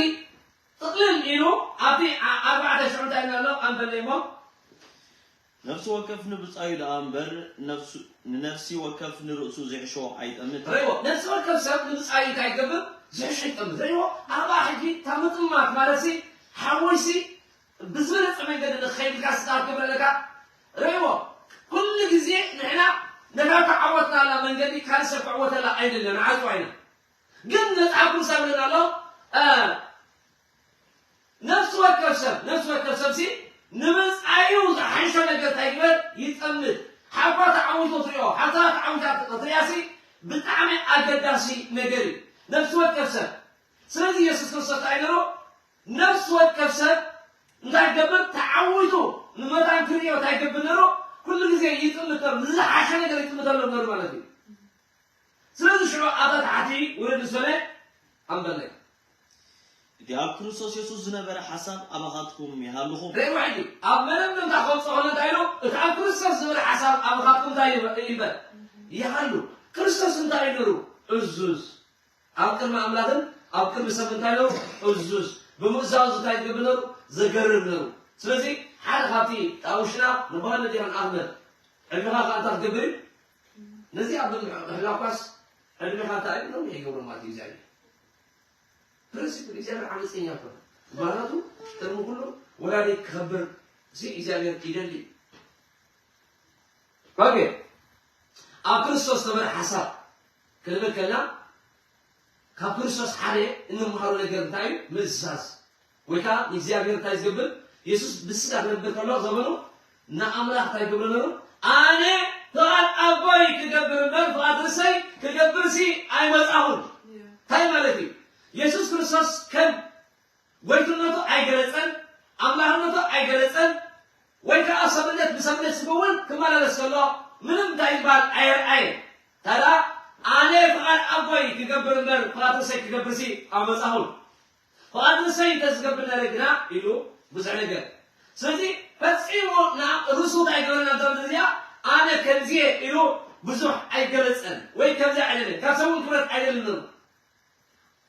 ጥቕልል ኢሉ ኣብቲ ኣ- ኣርባዕተ ሽዑ እንታይ ኣሎ ኣንበለይ እሞ ነፍሲ ወከፍ ንብጻዩ ደኣ እምበር ነፍሱ- ንነፍሲ ወከፍ ንርእሱ ዝሕሾ ኣይጠምት። ርእይዎ ነፍሲ ወከፍ ሰብ ንብጻዩ እንታይ ይገብር? ዝሕሾ ይጠምት። ርእይዎ ኣብኣ ሕጂ እታ ምጥማት ማለት ሲ ሓወይሲ ብዝበለጸ መንገዲ ንኸይድ ኢልካ ስታር ክብረለካ ርእይዎ ኩሉ ግዜ ንሕና ነታ ተዓወትናላ መንገዲ ካልእ ሰብ ክዕወተላ ኣይደለን ንዓጽዋ ኢና ግን መጽሓፍ ቅዱስ ኣብለና ኣሎ እ፣ ነፍሲ ወከፍ ሰብ ነፍሲ ወከፍ ሰብ ሲ ንብጻዩ ዝሓሸ ነገር እንታይ ግበር ይጠምት ሓኳ ተዓዊቶ ትሪኦ ሓታ ተዓዊታ ትሪያ ሲ ብጣዕሚ ኣገዳሲ ነገር እዩ ነፍሲ ወከፍ ሰብ ስለዚ የሱስ ክርስቶስ እንታይ ነሩ ነፍሲ ወከፍ ሰብ እንታይ ገብር ተዓዊቱ ንመታን ክርእዮ እንታይ ገብር ነሩ ኩሉ ግዜ ይጥምተሉ ንዝሓሸ ነገር ይጥምተሉ ነሩ ማለት እዩ ስለዚ ሽዑ ኣታ ተሓቲ ውርድ ዝበለ ኣንበለይ እቲ ኣብ ክርስቶስ የሱስ ዝነበረ ሓሳብ ኣባኻትኩም ይሃልኹም። ርእይዎ ሕጂ ኣብ መደምደምታ ከውፅኦ ከሎ እንታይ ኢሉ እቲ ኣብ ክርስቶስ ዝብል ሓሳብ ኣባኻትኩም እንታይ ይበ- ይበል ይሃሉ ክርስቶስ እንታይ ነሩ እዙዝ ኣብ ቅድሚ ኣምላኽን ኣብ ቅድሚ ሰብ እንታይ ነሩ እዙዝ ብምእዛዙ እንታይ ዝገብር ነሩ ዘገርም ነሩ ስለዚ ሓደ ካብቲ ጣውሽና ንባህል ነዲራን ኣህመድ ዕድሜኻ ከዓ እንታይ ክትገብር እዩ ነዚ ኣብ ምሕላኳስ ዕድሜኻ እንታይ እዩ ነዊሕ ይገብሮ ማለት እዩ እግዚኣብሔር ፕሪንሲፕል እግዚኣብሔር ዓመፀኛ ይኮነ ምክንያቱ ቅድሚ ኩሉ ወላዲ ክኸብር ሲ እግዚኣብሔር ይደሊ ኦኬ ኣብ ክርስቶስ ነበረ ሓሳብ ክንብል ከልና ካብ ክርስቶስ ሓደ እንመሃሮ ነገር እንታይ እዩ ምእዛዝ ወይ ከዓ ንእግዚኣብሔር እንታይ ዝገብር የሱስ ብስጋ ክነብር ከሎ ዘመኑ ንኣምላኽ እንታይ ይገብሮ ነሩ ኣነ ፍቓድ ኣቦይ ክገብር እምበር ፍቓድ ርእሰይ ክገብር ሲ ኣይመጻኹን እንታይ ማለት እዩ የሱስ ክርስቶስ ከም ጎይትነቱ ኣይገለጸን ኣምላኽነቱ ኣይገለጸን ወይ ከዓ ሰብነት ብሰብነት ዝኸውን ክመላለስ ከሎ ምንም እንታይ ዝበሃል ኣየርኣየ ታዳ ኣነ ፍቓድ ኣቦይ ክገብር እምበር ፍቓድ ርእሰይ ክገብር ሲ ኣመጻኹን ፍቓድ ርእሰይ እንተ ዝገብር ነረ ግና ኢሉ ብዙሕ ነገር ስለዚ ፈጺሙ ርእሱ እንታይ ገበረና እዛ ምድሪ እዚኣ ኣነ ከምዚየ ኢሉ ብዙሕ ኣይገለጸን ወይ ከምዚ ኣይደለን ካብ ሰብ እውን ክብረት ኣይደልን ነሩ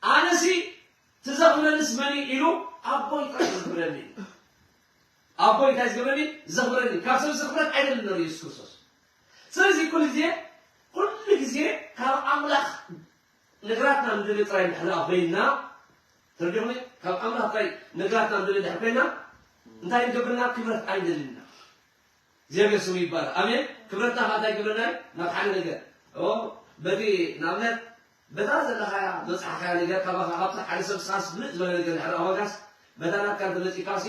ኣነሲ ትዘኽብረንስ መን ኢሉ ኣቦይ ጥራሕ ዘኽብረኒ ኣቦይ እንታይ ዝገብረኒ ዘኽብረኒ ካብ ሰብ ዘኽብረት ኣይደልን ነሩ የሱስ ክርስቶስ ስለዚ ኩሉ ግዜ ኩሉ ግዜ ካብ ኣምላኽ ነገራትና ንደሊ ጥራይ እንድሕር ኮይንና ተረዲኹም ካብ ኣምላኽ ጥራይ ነገራትና ንደሊ እንድሕር ኮይንና እንታይ ንገብርና ክብረት ኣይንደልንና እግዚኣብሔር ስሙ ይባረክ ኣሜን ክብረትና ከዓ እንታይ ግብረና ናብ ሓደ ነገር በቲ ንኣብነት በታ ዘለኻያ በፃሕካያ ነገር ካባካ ካብቲ ሓደ ሰብ ሳስ ብልጥ ዝበለ ነገር ድሕር ኣኸልካስ በታ ናትካ እንተመፂካሲ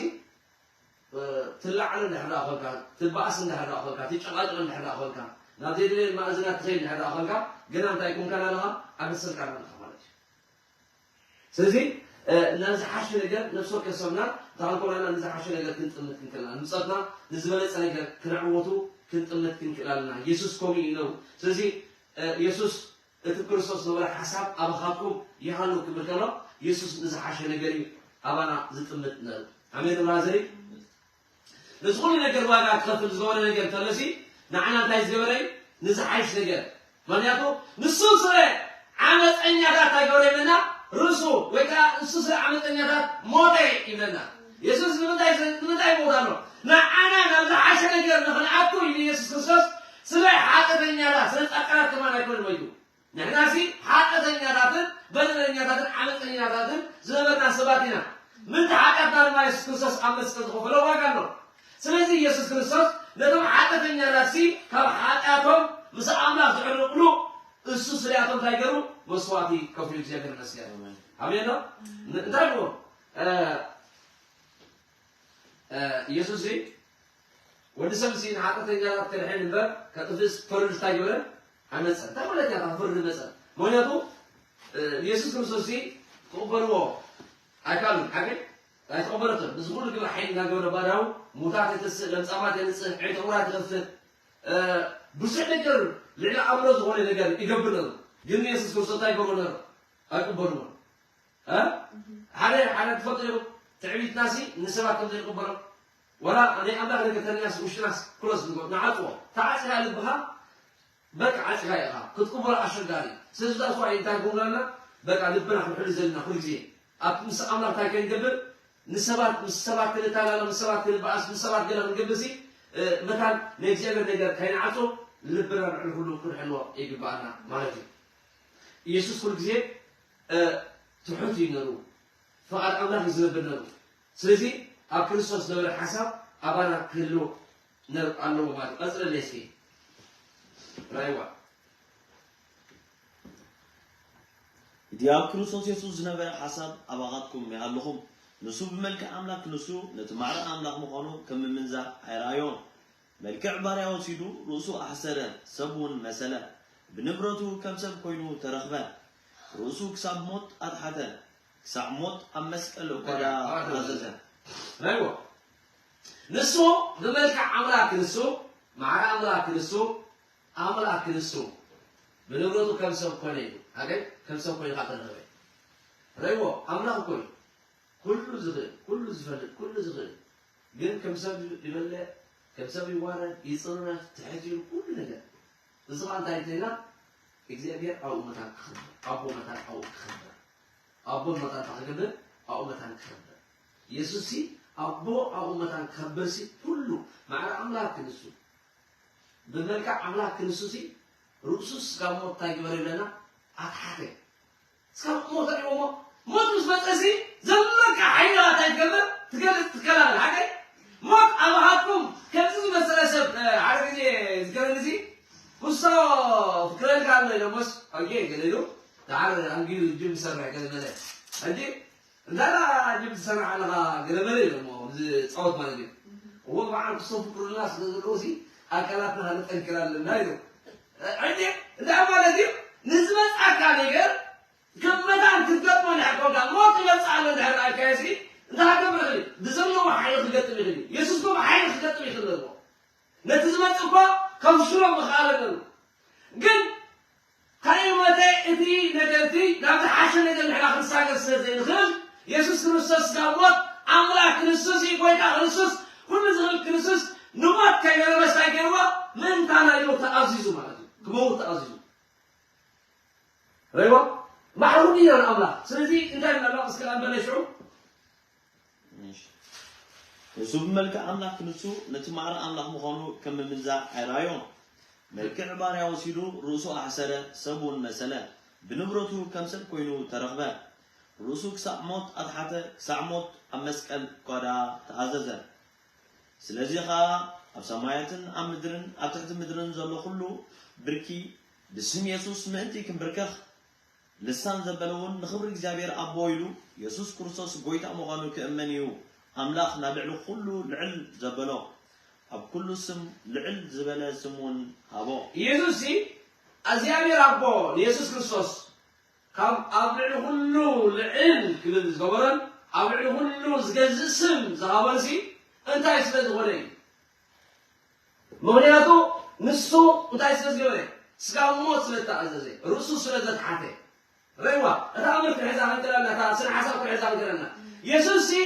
ትላዓለ እንድሕር ኣኸልካ ትባእስ እንድሕር ኣኸልካ ትጨቃጨቅ እንድሕር ኣኸልካ ናብ ዘይድለ ማእዝና ትኸይድ እንድሕር ኣኸልካ ግና እንታይ ኮንካን ኣለኻ ኣበሰልካን ኣለኻ ማለት እዩ ስለዚ ንዝሓሸ ነገር ነፍሲ ወከፍ ሰብና እንተኾንኮናና ንዝሓሸ ነገር ክንጥምት ክንክእል ኣለና። ንብጸትና ንዝበለጸ ነገር ክነዕወቱ ክንጥምት ክንክእል ኣለና። የሱስ ከምኡ እዩ ነሩ። ስለዚ የሱስ እቲ ክርስቶስ ነበረ ሓሳብ ኣባኻትኩም ይሃሉ ክብል ከሎ የሱስ ንዝሓሸ ነገር እዩ ኣባና ዝጥምት ነሩ። ኣሜን ብራዘሪ። ነዚ ኩሉ ነገር ዋጋ ክኸፍል ዝገበረ ነገር እንተለሲ ንዓና እንታይ ዝገበረ እዩ? ንዝሓይሽ ነገር። ምክንያቱ ንሱ ስለ ዓመፀኛታት እንታይ ገበረ ይብለና? ርእሱ ወይ ከዓ ንሱ ስለ ዓመፀኛታት ሞተ ይብለና። የሱስ ንምንታይ ንምንታይ ይሞት ኣሎ? ንዓና ናብ ዝሓሸ ነገር ንክንኣቱ ኢሉ የሱስ ክርስቶስ ስለ ሓጢኣተኛታት ስለ ፃድቃናት ከማን ኣይኮነን ሞይቱ። ንሕናሲ ሓጢኣተኛታትን በደለኛታትን ዓመፀኛታትን ዝነበርና ሰባት ኢና። ምእንቲ ሓጢኣትና ድማ የሱስ ክርስቶስ ኣብ መስቀል ዝኸፈሎ ዋጋ ኣሎ። ስለዚ የሱስ ክርስቶስ ነቶም ሓጢኣተኛታትሲ ካብ ሓጢኣቶም ምስ ኣምላኽ ዝዕርቕሉ እሱ ስሊኣቶም እንታይ ገሩ መስዋዕቲ ከፍሉ እግዚኣብሔር መስገን ኣሜን ዶ እንታይ ብዎ የሱስ ወዲ ሰብ ሲ ንሓጢኣተኛታት ክድሕን እምበር ከጥፍእስ ፈርድ እንታይ ገበረ ኣይመፀን እንታይ ማለት እያ ፍርድ መፀን ምክንያቱ የሱስ ክርስቶስ ሲ ክቕበልዎ ኣይካሉን ሓቂ ኣይተቐበለትን እዚ ኩሉ ግብረ ሓይሊ እናገበረ ባዳው ሙታት የተስእ ለምፃማት የንፅህ ዕውራት ይኸፍት ብዙሕ ነገር ልዕሊ ኣእምሮ ዝኾነ ነገር ይገብር ነሩ ግን የሱስ ክርስቶስ እንታይ ይገብሩ ነሩ ኣይቅበልዎን ሓደ ሓደ ትፈልጡ ኢኹም፣ ትዕቢትናሲ ንሰባት ከም ዘይንቕበሎ፣ ወላ ናይ ኣምላኽ ነገር ተሪናስ ውሽጥናስ ክሎስ ንግበር፣ ንዓጽዎ። ተዓጺኻ ልብኻ በቃ ዓጺኻ ኢኻ ክትቅበሎ ኣሸጋሪ። ስለዚ ዳስ ዋይ እንታይ ክብለና፣ በቃ ልብና ክንሕሉ ዘለና ኩሉ ግዜ ኣብ ምስ ኣምላኽ እንታይ ከንገብር፣ ንሰባት ምስ ሰባት ክንታላለ፣ ምስ ሰባት ክንበኣስ፣ ምስ ሰባት ገለ ክንገብርሲ፣ መታን ናይ እግዚኣብሔር ነገር ከይንዓጾ ልብና ንዕሊ ኩሉ ክንሕልዎ ይግባኣና ማለት እዩ። ኢየሱስ ኩሉ ግዜ ትሑት እዩ ነሩ፣ ፍቓድ ኣምላኽ እዩ ዝነብር ነሩ። ስለዚ ኣብ ክርስቶስ ዝነበረ ሓሳብ ኣባና ክህሉ ኣለዎ ማለት እዩ። ቀጽለለይ እስኪ ራይዋ። እቲ ኣብ ክርስቶስ የሱስ ዝነበረ ሓሳብ ኣባኻትኩም ይሃልኹም። ንሱ ብመልክዕ ኣምላክ ክንሱ፣ ነቲ ማዕረ ኣምላኽ ምዃኑ ከም ምምንዛዕ ኣይረኣዮን። መልክዕ ባርያ ወሲዱ፣ ርእሱ ኣሕሰረ፣ ሰብ እውን መሰለ። ብንብረቱ ከም ሰብ ኮይኑ ተረኽበ። ርእሱ ክሳብ ሞት ኣትሓተ፣ ክሳዕ ሞት ኣብ መስቀል እኳ ደኣ ተኣዘዘ። ራይዋ። ንሱ ብመልክዕ ኣምላክ ክንሱ፣ ማዕረ ኣምላክ ክንሱ፣ ኣምላክ ክንሱ፣ ብንብረቱ ከም ሰብ ኮነ ኢሉ። ኣገይ ከም ሰብ ኮይኑ ካብ ተረኸበ። ረይዎ ኣምላኽ እኮ እዩ። ኩሉ ዝኽእል፣ ኩሉ ዝፈልጥ፣ ኩሉ ዝኽእል። ግን ከም ሰብ ይበልዕ፣ ከም ሰብ ይዋረድ፣ ይጽረፍ፣ ትሕት ይብል ኩሉ ነገር። እዚ ኸኣ እንታይ እንተኢልና እግዚኣብሔር ኣብኡ መታን ክኸብር፣ ኣቦ መታን ኣብኡ ክኸብር፣ ኣቦ መታን እንታይ ክገብር ኣብኡ መታን ክኸብር። የሱስ ሲ ኣቦ ኣብኡ መታን ክኸብር ሲ ኩሉ ማዕረ ኣምላኽ ክንሱ ብመልክዕ ኣምላኽ ክንሱ ሲ ርእሱስ ካብ ሞት እንታይ ግበር ይብለና ኣትሓተ። እስካብ ሞት ኣሪዎ እሞ ሞት ምስ መፀ ሲ ዘለካ ሓይሊ እንታይ ትገብር ትገልፅ ትከላኸል ሓቀይ ሞት ኣባኻትኩም ከምዚ ዝመሰለ ሰብ ሓደ ግዜ ዝገረኒ ሲ ኩሶ ፍክረልካ ኣሎ ኢሎሞስ ኣጌ ገለ ኢሉ ደሓር ኣንጊሩ ጅም ዝሰርሕ ገለ መለ ሕጂ እንታይ ጅም ትሰርሕ ኣለኻ ገለ መለ ኢሎሞ ዝፃወት ማለት እዩ እዎ በዓል ክሶ ፍክሩልና ስለ ዘለዎ ሲ ኣካላትና ክንጠንክር ኣለና ኢሉ ሕጂ እንታይ ማለት እዩ ንዝመፅኣካ ነገር ከም መታን ክትገጥሞ እንድሕር ኮንካ ሞት ይመፅእ ኣሎ እንድሕር ረኣካዮ ሲ እንታይ ክገብር ይኽእል እዩ ብዘለዎ ሓይሊ ክገጥም ይኽእል እዩ የሱስ ዶ ብሓይሊ ክገጥም ይኽእል ኣለዎ ነቲ ዝመፅእ እኳ ከብስሎ ምኽኣል ኣለዎ ግን ከይሞተ እቲ ነገር እቲ ናብ ዝሓሸ ነገር ንሕና ክንሳገር ስለ ዘይንኽእል የሱስ ክርስቶስ ስጋ ሞት ኣምላኽ ክንሱስ እዩ ጎይታ ክንሱስ ኩሉ ዝኽእል ክንሱስ ንሞት ከይበለ መስታይ ገይርዎ ምእንታና ኢሉ ተኣዚዙ ማለት እዩ ክመውት ተኣዚዙ ረይዋ ማዕሩኒ ኢና ንኣምላኽ ስለዚ እንታይ ንኣምላኽ እስከ ኣንበለ ሽዑ ንሱ ብመልክዕ ኣምላኽ ክንሱ ነቲ ማዕረ ኣምላኽ ምዃኑ ከም ምምንዛዕ ኣይረኣዮን። መልክዕ ባርያ ወሲዱ ርእሱ ኣሕሰረ፣ ሰብ እውን መሰለ። ብንብረቱ ከም ሰብ ኮይኑ ተረኽበ። ርእሱ ክሳዕ ሞት ኣትሓተ፣ ክሳዕ ሞት ኣብ መስቀል እኳ ደኣ ተኣዘዘ። ስለዚ ኸኣ ኣብ ሰማያትን ኣብ ምድርን ኣብ ትሕቲ ምድርን ዘሎ ኹሉ ብርኪ ብስም የሱስ ምእንቲ ክንብርከኽ ልሳን ዘበለ እውን ንኽብሪ እግዚኣብሔር ኣቦ ኢሉ የሱስ ክርስቶስ ጐይታ ምዃኑ ክእመን እዩ ኣምላኽ ናብ ልዕሊ ኹሉ ልዕል ዘበሎ ኣብ ኩሉ ስም ልዕል ዝበለ ስም እውን ሃቦ ኢየሱስ ሲ እግዚኣብሔር ኣቦ ንየሱስ ክርስቶስ ካብ ኣብ ልዕሊ ኩሉ ልዕል ክብል ዝገበሮን ኣብ ልዕሊ ኩሉ ዝገዝእ ስም ዝሃቦን ሲ እንታይ ስለ ዝኾነ እዩ ምኽንያቱ ንሱ እንታይ ስለ ዝገበረ ስጋ ሞት ስለ ተኣዘዘ ርእሱ ስለ ዘትሓተ ረይዋ እታ ኣምር ክትሕዛ ከንክለና እታ ስነ ሓሳብ ክትሕዛ ከንክለና የሱስ ሲ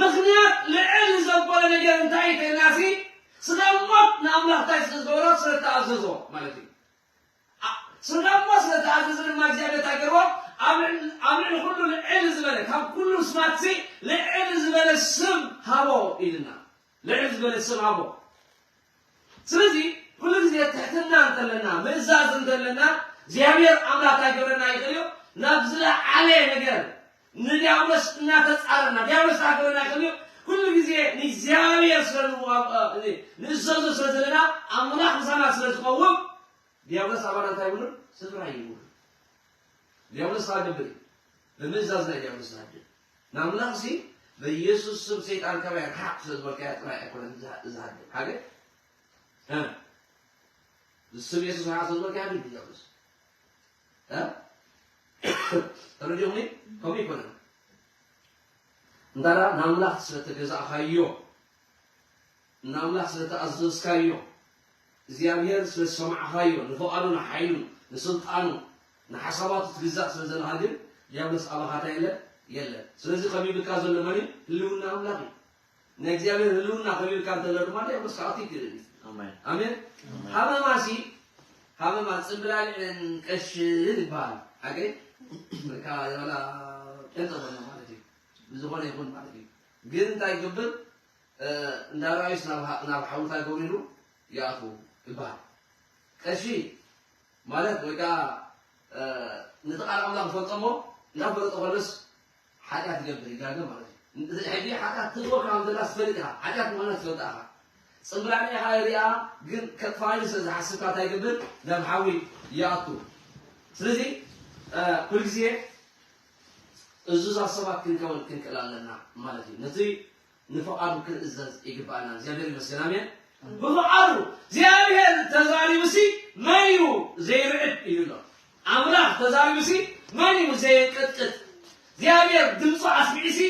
ምኽንያት ልዕል ዘበለ ነገር እንታይ ተይልና ሲ ስጋ ሞት ንኣምላኽ እንታይ ስለ ዝገበሮ ስለ ተኣዘዞ ማለት እዩ ስጋ ሞት ስለ ተኣዘዘ ድማ እግዚኣብሔር እንታይ ገርዎ ኣብ ልዕሊ ኩሉ ልዕል ዝበለ ካብ ኩሉ ስማት ሲ ልዕል ዝበለ ስም ሃቦ ኢልና ልዕል ዝበለ ስም ሃቦ ስለዚ ኩሉ ግዜ ትሕትና እንተለና ምእዛዝ እንተለና እግዚኣብሔር ኣምላክ ኣይገብረና ይኽእል እዩ ናብ ዝለዓለ ነገር ንዲያብሎስ እናተፃረና ዲያብሎስ ኣይገብረና ይኽእል እዩ ኩሉ ግዜ ንእግዚኣብሔር ስለ ንእዘዞ ስለ ዘለና ኣምላክ ምሳና ስለ ዝኸውን ዲያብሎስ ኣባና እንታይ ይብሉን ስፍራ ይብሉን ዲያብሎስ ታገብር እዩ ብምእዛዝ ናይ ዲያብሎስ ዝሃድም ንኣምላኽ ሲ በኢየሱስ ስም ሰይጣን ካባይ ርሓቕ ስለ ዝበልካዮ ጥራይ ኣይኮነን ዝሃድም ሓደ ስም የሱስ ርሓቕ ስለ ዝበልካዮ ሃድም ዲያብሎስ ተረዲኹኒ ከምኡ ይኮነን እንታዳ ንኣምላኽ ስለ ተገዛእካዮ ንኣምላኽ ስለ ተኣዘዝካዮ እግዚኣብሔር ስለ ዝሰማዕኻዮ ንፍቓዱ ንሓይሉ ንስልጣኑ ንሓሳባቱ ትግዛእ ስለ ዘለኻ ግን ዲያብሎስ ኣባኻታ የለ የለን። ስለዚ ከቢብካ ዘሎ መን እዩ? ህልውና ኣምላኽ እዩ። ናይ እግዚኣብሔር ህልውና ከቢብካ እንተሎ ድማ ዲያብሎስ ክኣቱ ይክእል እዩ። ኣሜን። ኣሜን። ኣሜን። ሃመማሲ፣ ሃመማ ጽምብላሊዕን ቀሽን ይበሃል። ሓቀይ? በቃ፣ ዋላ ጴንጠ ኾነ ማለት እዩ። ብዝኾነ ይኹን ማለት እዩ። ግን እንታይ ይገብር? እ፣ እንዳረኣዩስ ናብ ሃ-፣ ናብ ሓዊ እንታይ ገብሩ ኢሉ ይኣትዉ ይበሃል። ቀሺ ማለት ወይ ከዓ፣ እ፣ ነቲ ቃል ኣምላኽ ይፈልጦ እሞ እንዳፈለጦ ከሎስ ሓጢኣት ይገብር ይጋገ ማለት እዩ። ሕጂ ሓጢኣት ትግበካ ከም ዘላ ትፈልጥ ኢኻ። ሓጢኣት ምዃና ትፈልጥ ኢኻ። ጽምብላሊዕ ኢኻ ሪኣ ግን ከጥፋኒ ስለ ዝሓስብካ እንታይ ይገብር? ናብ ሓዊ ይኣቱ። ስለዚ፣ እ፣ ኩሉ ግዜ እዙዛት ሰባት ክንከውን ክንክእል ኣለና ማለት እዩ። ነቲ ንፍቓዱ ክንእዘዝ ይግባኣና። እግዚኣብሔር ይመስገን። ኣሜን። ብፍቓዱ እግዚኣብሔር ተዛሪቡሲ መን እዩ ዘይርዕድ እዩ ኣሎ። ኣምላኽ ተዛሪቡሲ መን እዩ ዘየንቀጥቅጥ? እግዚኣብሔር ድምፁ ኣስሚዒሲ፣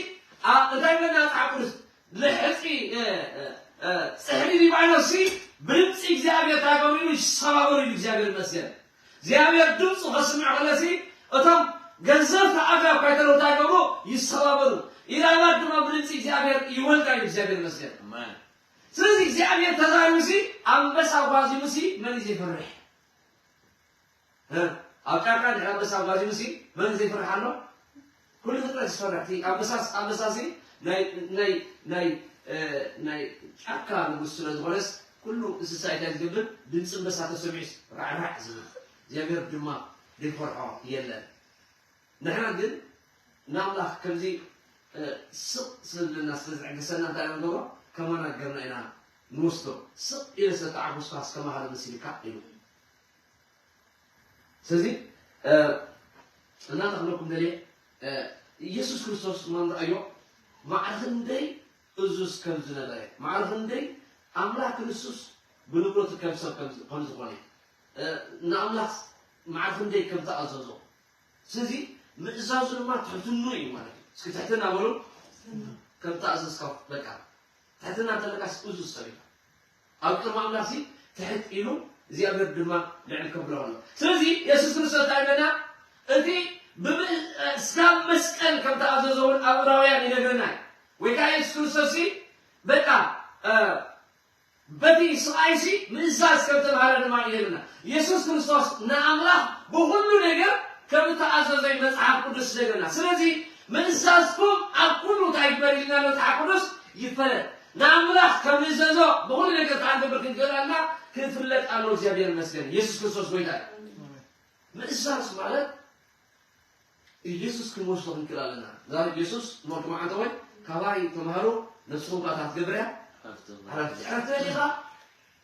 ኣ-፣ እንታይ ይብለና መጽሓፍ ቅዱስ? ልሕፂ፣ እ፣ እ፣ እ፣ ፅሕዲ ሊባኖስሲ ብድምፂ እግዚኣብሔር ታገብሩ ይሰባበሩ እዩ። እግዚኣብሔር ይመስገን። እግዚኣብሔር ድምፁ ከስምዕ ከለሲ እቶም ገዘፍቲ ኣግራብ እኳ እንተለዉ እንታይ ይገብሩ? ይሰባበሩ። ኢላባት ድማ ብድምፂ እግዚኣብሔር ይወልዳ እዩ። እግዚኣብሔር ይመስገን። ኣሜን። ስለዚ እግዚኣብሔር ተዛሪቡሲ ኣንበሳ ጓዚሙሲ መን እዩ ዘይፈርሕ? እ? ኣብ ጫካ እንድሕር ኣንበሳ ጓዚሙሲ መን እዩ ዘይፈርሕ ኣሎ? ኩሉ ፍጥረት ዝፈርሕ። እቲ ኣንበሳስ-፣ ኣንበሳሲ ናይ፣ ናይ፣ ናይ፣ እ፣ ናይ ጫካ ንጉስ ስለ ዝኾነስ ኩሉ እንስሳ እንታይ ዝገብር? ድምፂ ኣንበሳ ተሰሚዑስ ራዕራዕ ዝብል። እግዚኣብሔር ድማ ዘይፈርሖ የለን። ንሕና ግን ንኣምላኽ ከምዚ፣ እ፣ ስቕ ስለ ዝብለና ስለ ዝዕግሰና እንታይ ኢና ንገብሮ? ከማና ገርና ኢና ንወስዶ። ስቕ ኢለ ስለ ተዓጎስካስ ከማኻ ዶ መሲልካ ኢሉ። ስለዚ፣ እ፣ እናተኽለኩም ደልየ፣ እ፣ ኢየሱስ ክርስቶስ እሞ ንርኣዮ፣ ማዕረ ክንደይ እዙዝ ከም ዝነበረ፣ ማዕረ ክንደይ ኣምላኽ ክርስቶስ ብንብረቱ ከም ሰብ ከም ዝ-፣ ከም ዝኾነ፣ እ፣ ንኣምላኽ ማዕረ ክንደይ ከም ተኣዘዞ። ስለዚ ምእዛዙ ድማ ትሕትኑ እዩ ማለት እዩ። እስኪ ትሕትና በሉ። ከም ተኣዘዝካ በቃ። ትሕትና እንተለካስ እዙዝ ሰብ ኢኻ። ኣብ ቅድሚ ኣምላኽሲ ትሕት ኢሉ እግዚኣብሔር ድማ ልዕል ከብሎ ኣሎ። ስለዚ የሱስ ክርስቶስ እንታይ ይብለና? እቲ ብምእ-፣ እስካብ መስቀል ከም ተኣዘዘ እውን ኣብ ዕብራውያን ይነግረና እዩ። ወይ ከዓ የሱስ ክርስቶስሲ በቃ፣ እ፣ በቲ ስቓይሲ ምእዛዝ ከም ተባሃለ ድማ ይነግረና። የሱስ ክርስቶስ ንኣምላኽ ብኹሉ ነገር ከም እተኣዘዘ እዩ መጽሓፍ ቅዱስ ዝነግረና። ስለዚ ምእዛዝኩም ኣብ ኩሉ እንታይ ይግበር ኢልና መጽሓፍ ቅዱስ ይፈለጥ። ንኣምላኽ ከም ንእዘዞ ብኹሉ ነገር ከኣ ንገብር ክንክእል ኣለና፣ ክንፍለጥ ኣሎ። እግዚኣብሔር ይመስገን። የሱስ ክርስቶስ ጎይታ እዩ። ምእዛዝ ማለት ኢየሱስ ክንወስዶ ክንክእል ኣለና። ዛሬ ኢየሱስ ሞት መዓልቲ ወይ ካባይ ተምሃሩ ነፍስኹም ከኣ ትገብር እያ። ዕረፍቲ። ዕረፍቲ ደሊኻ?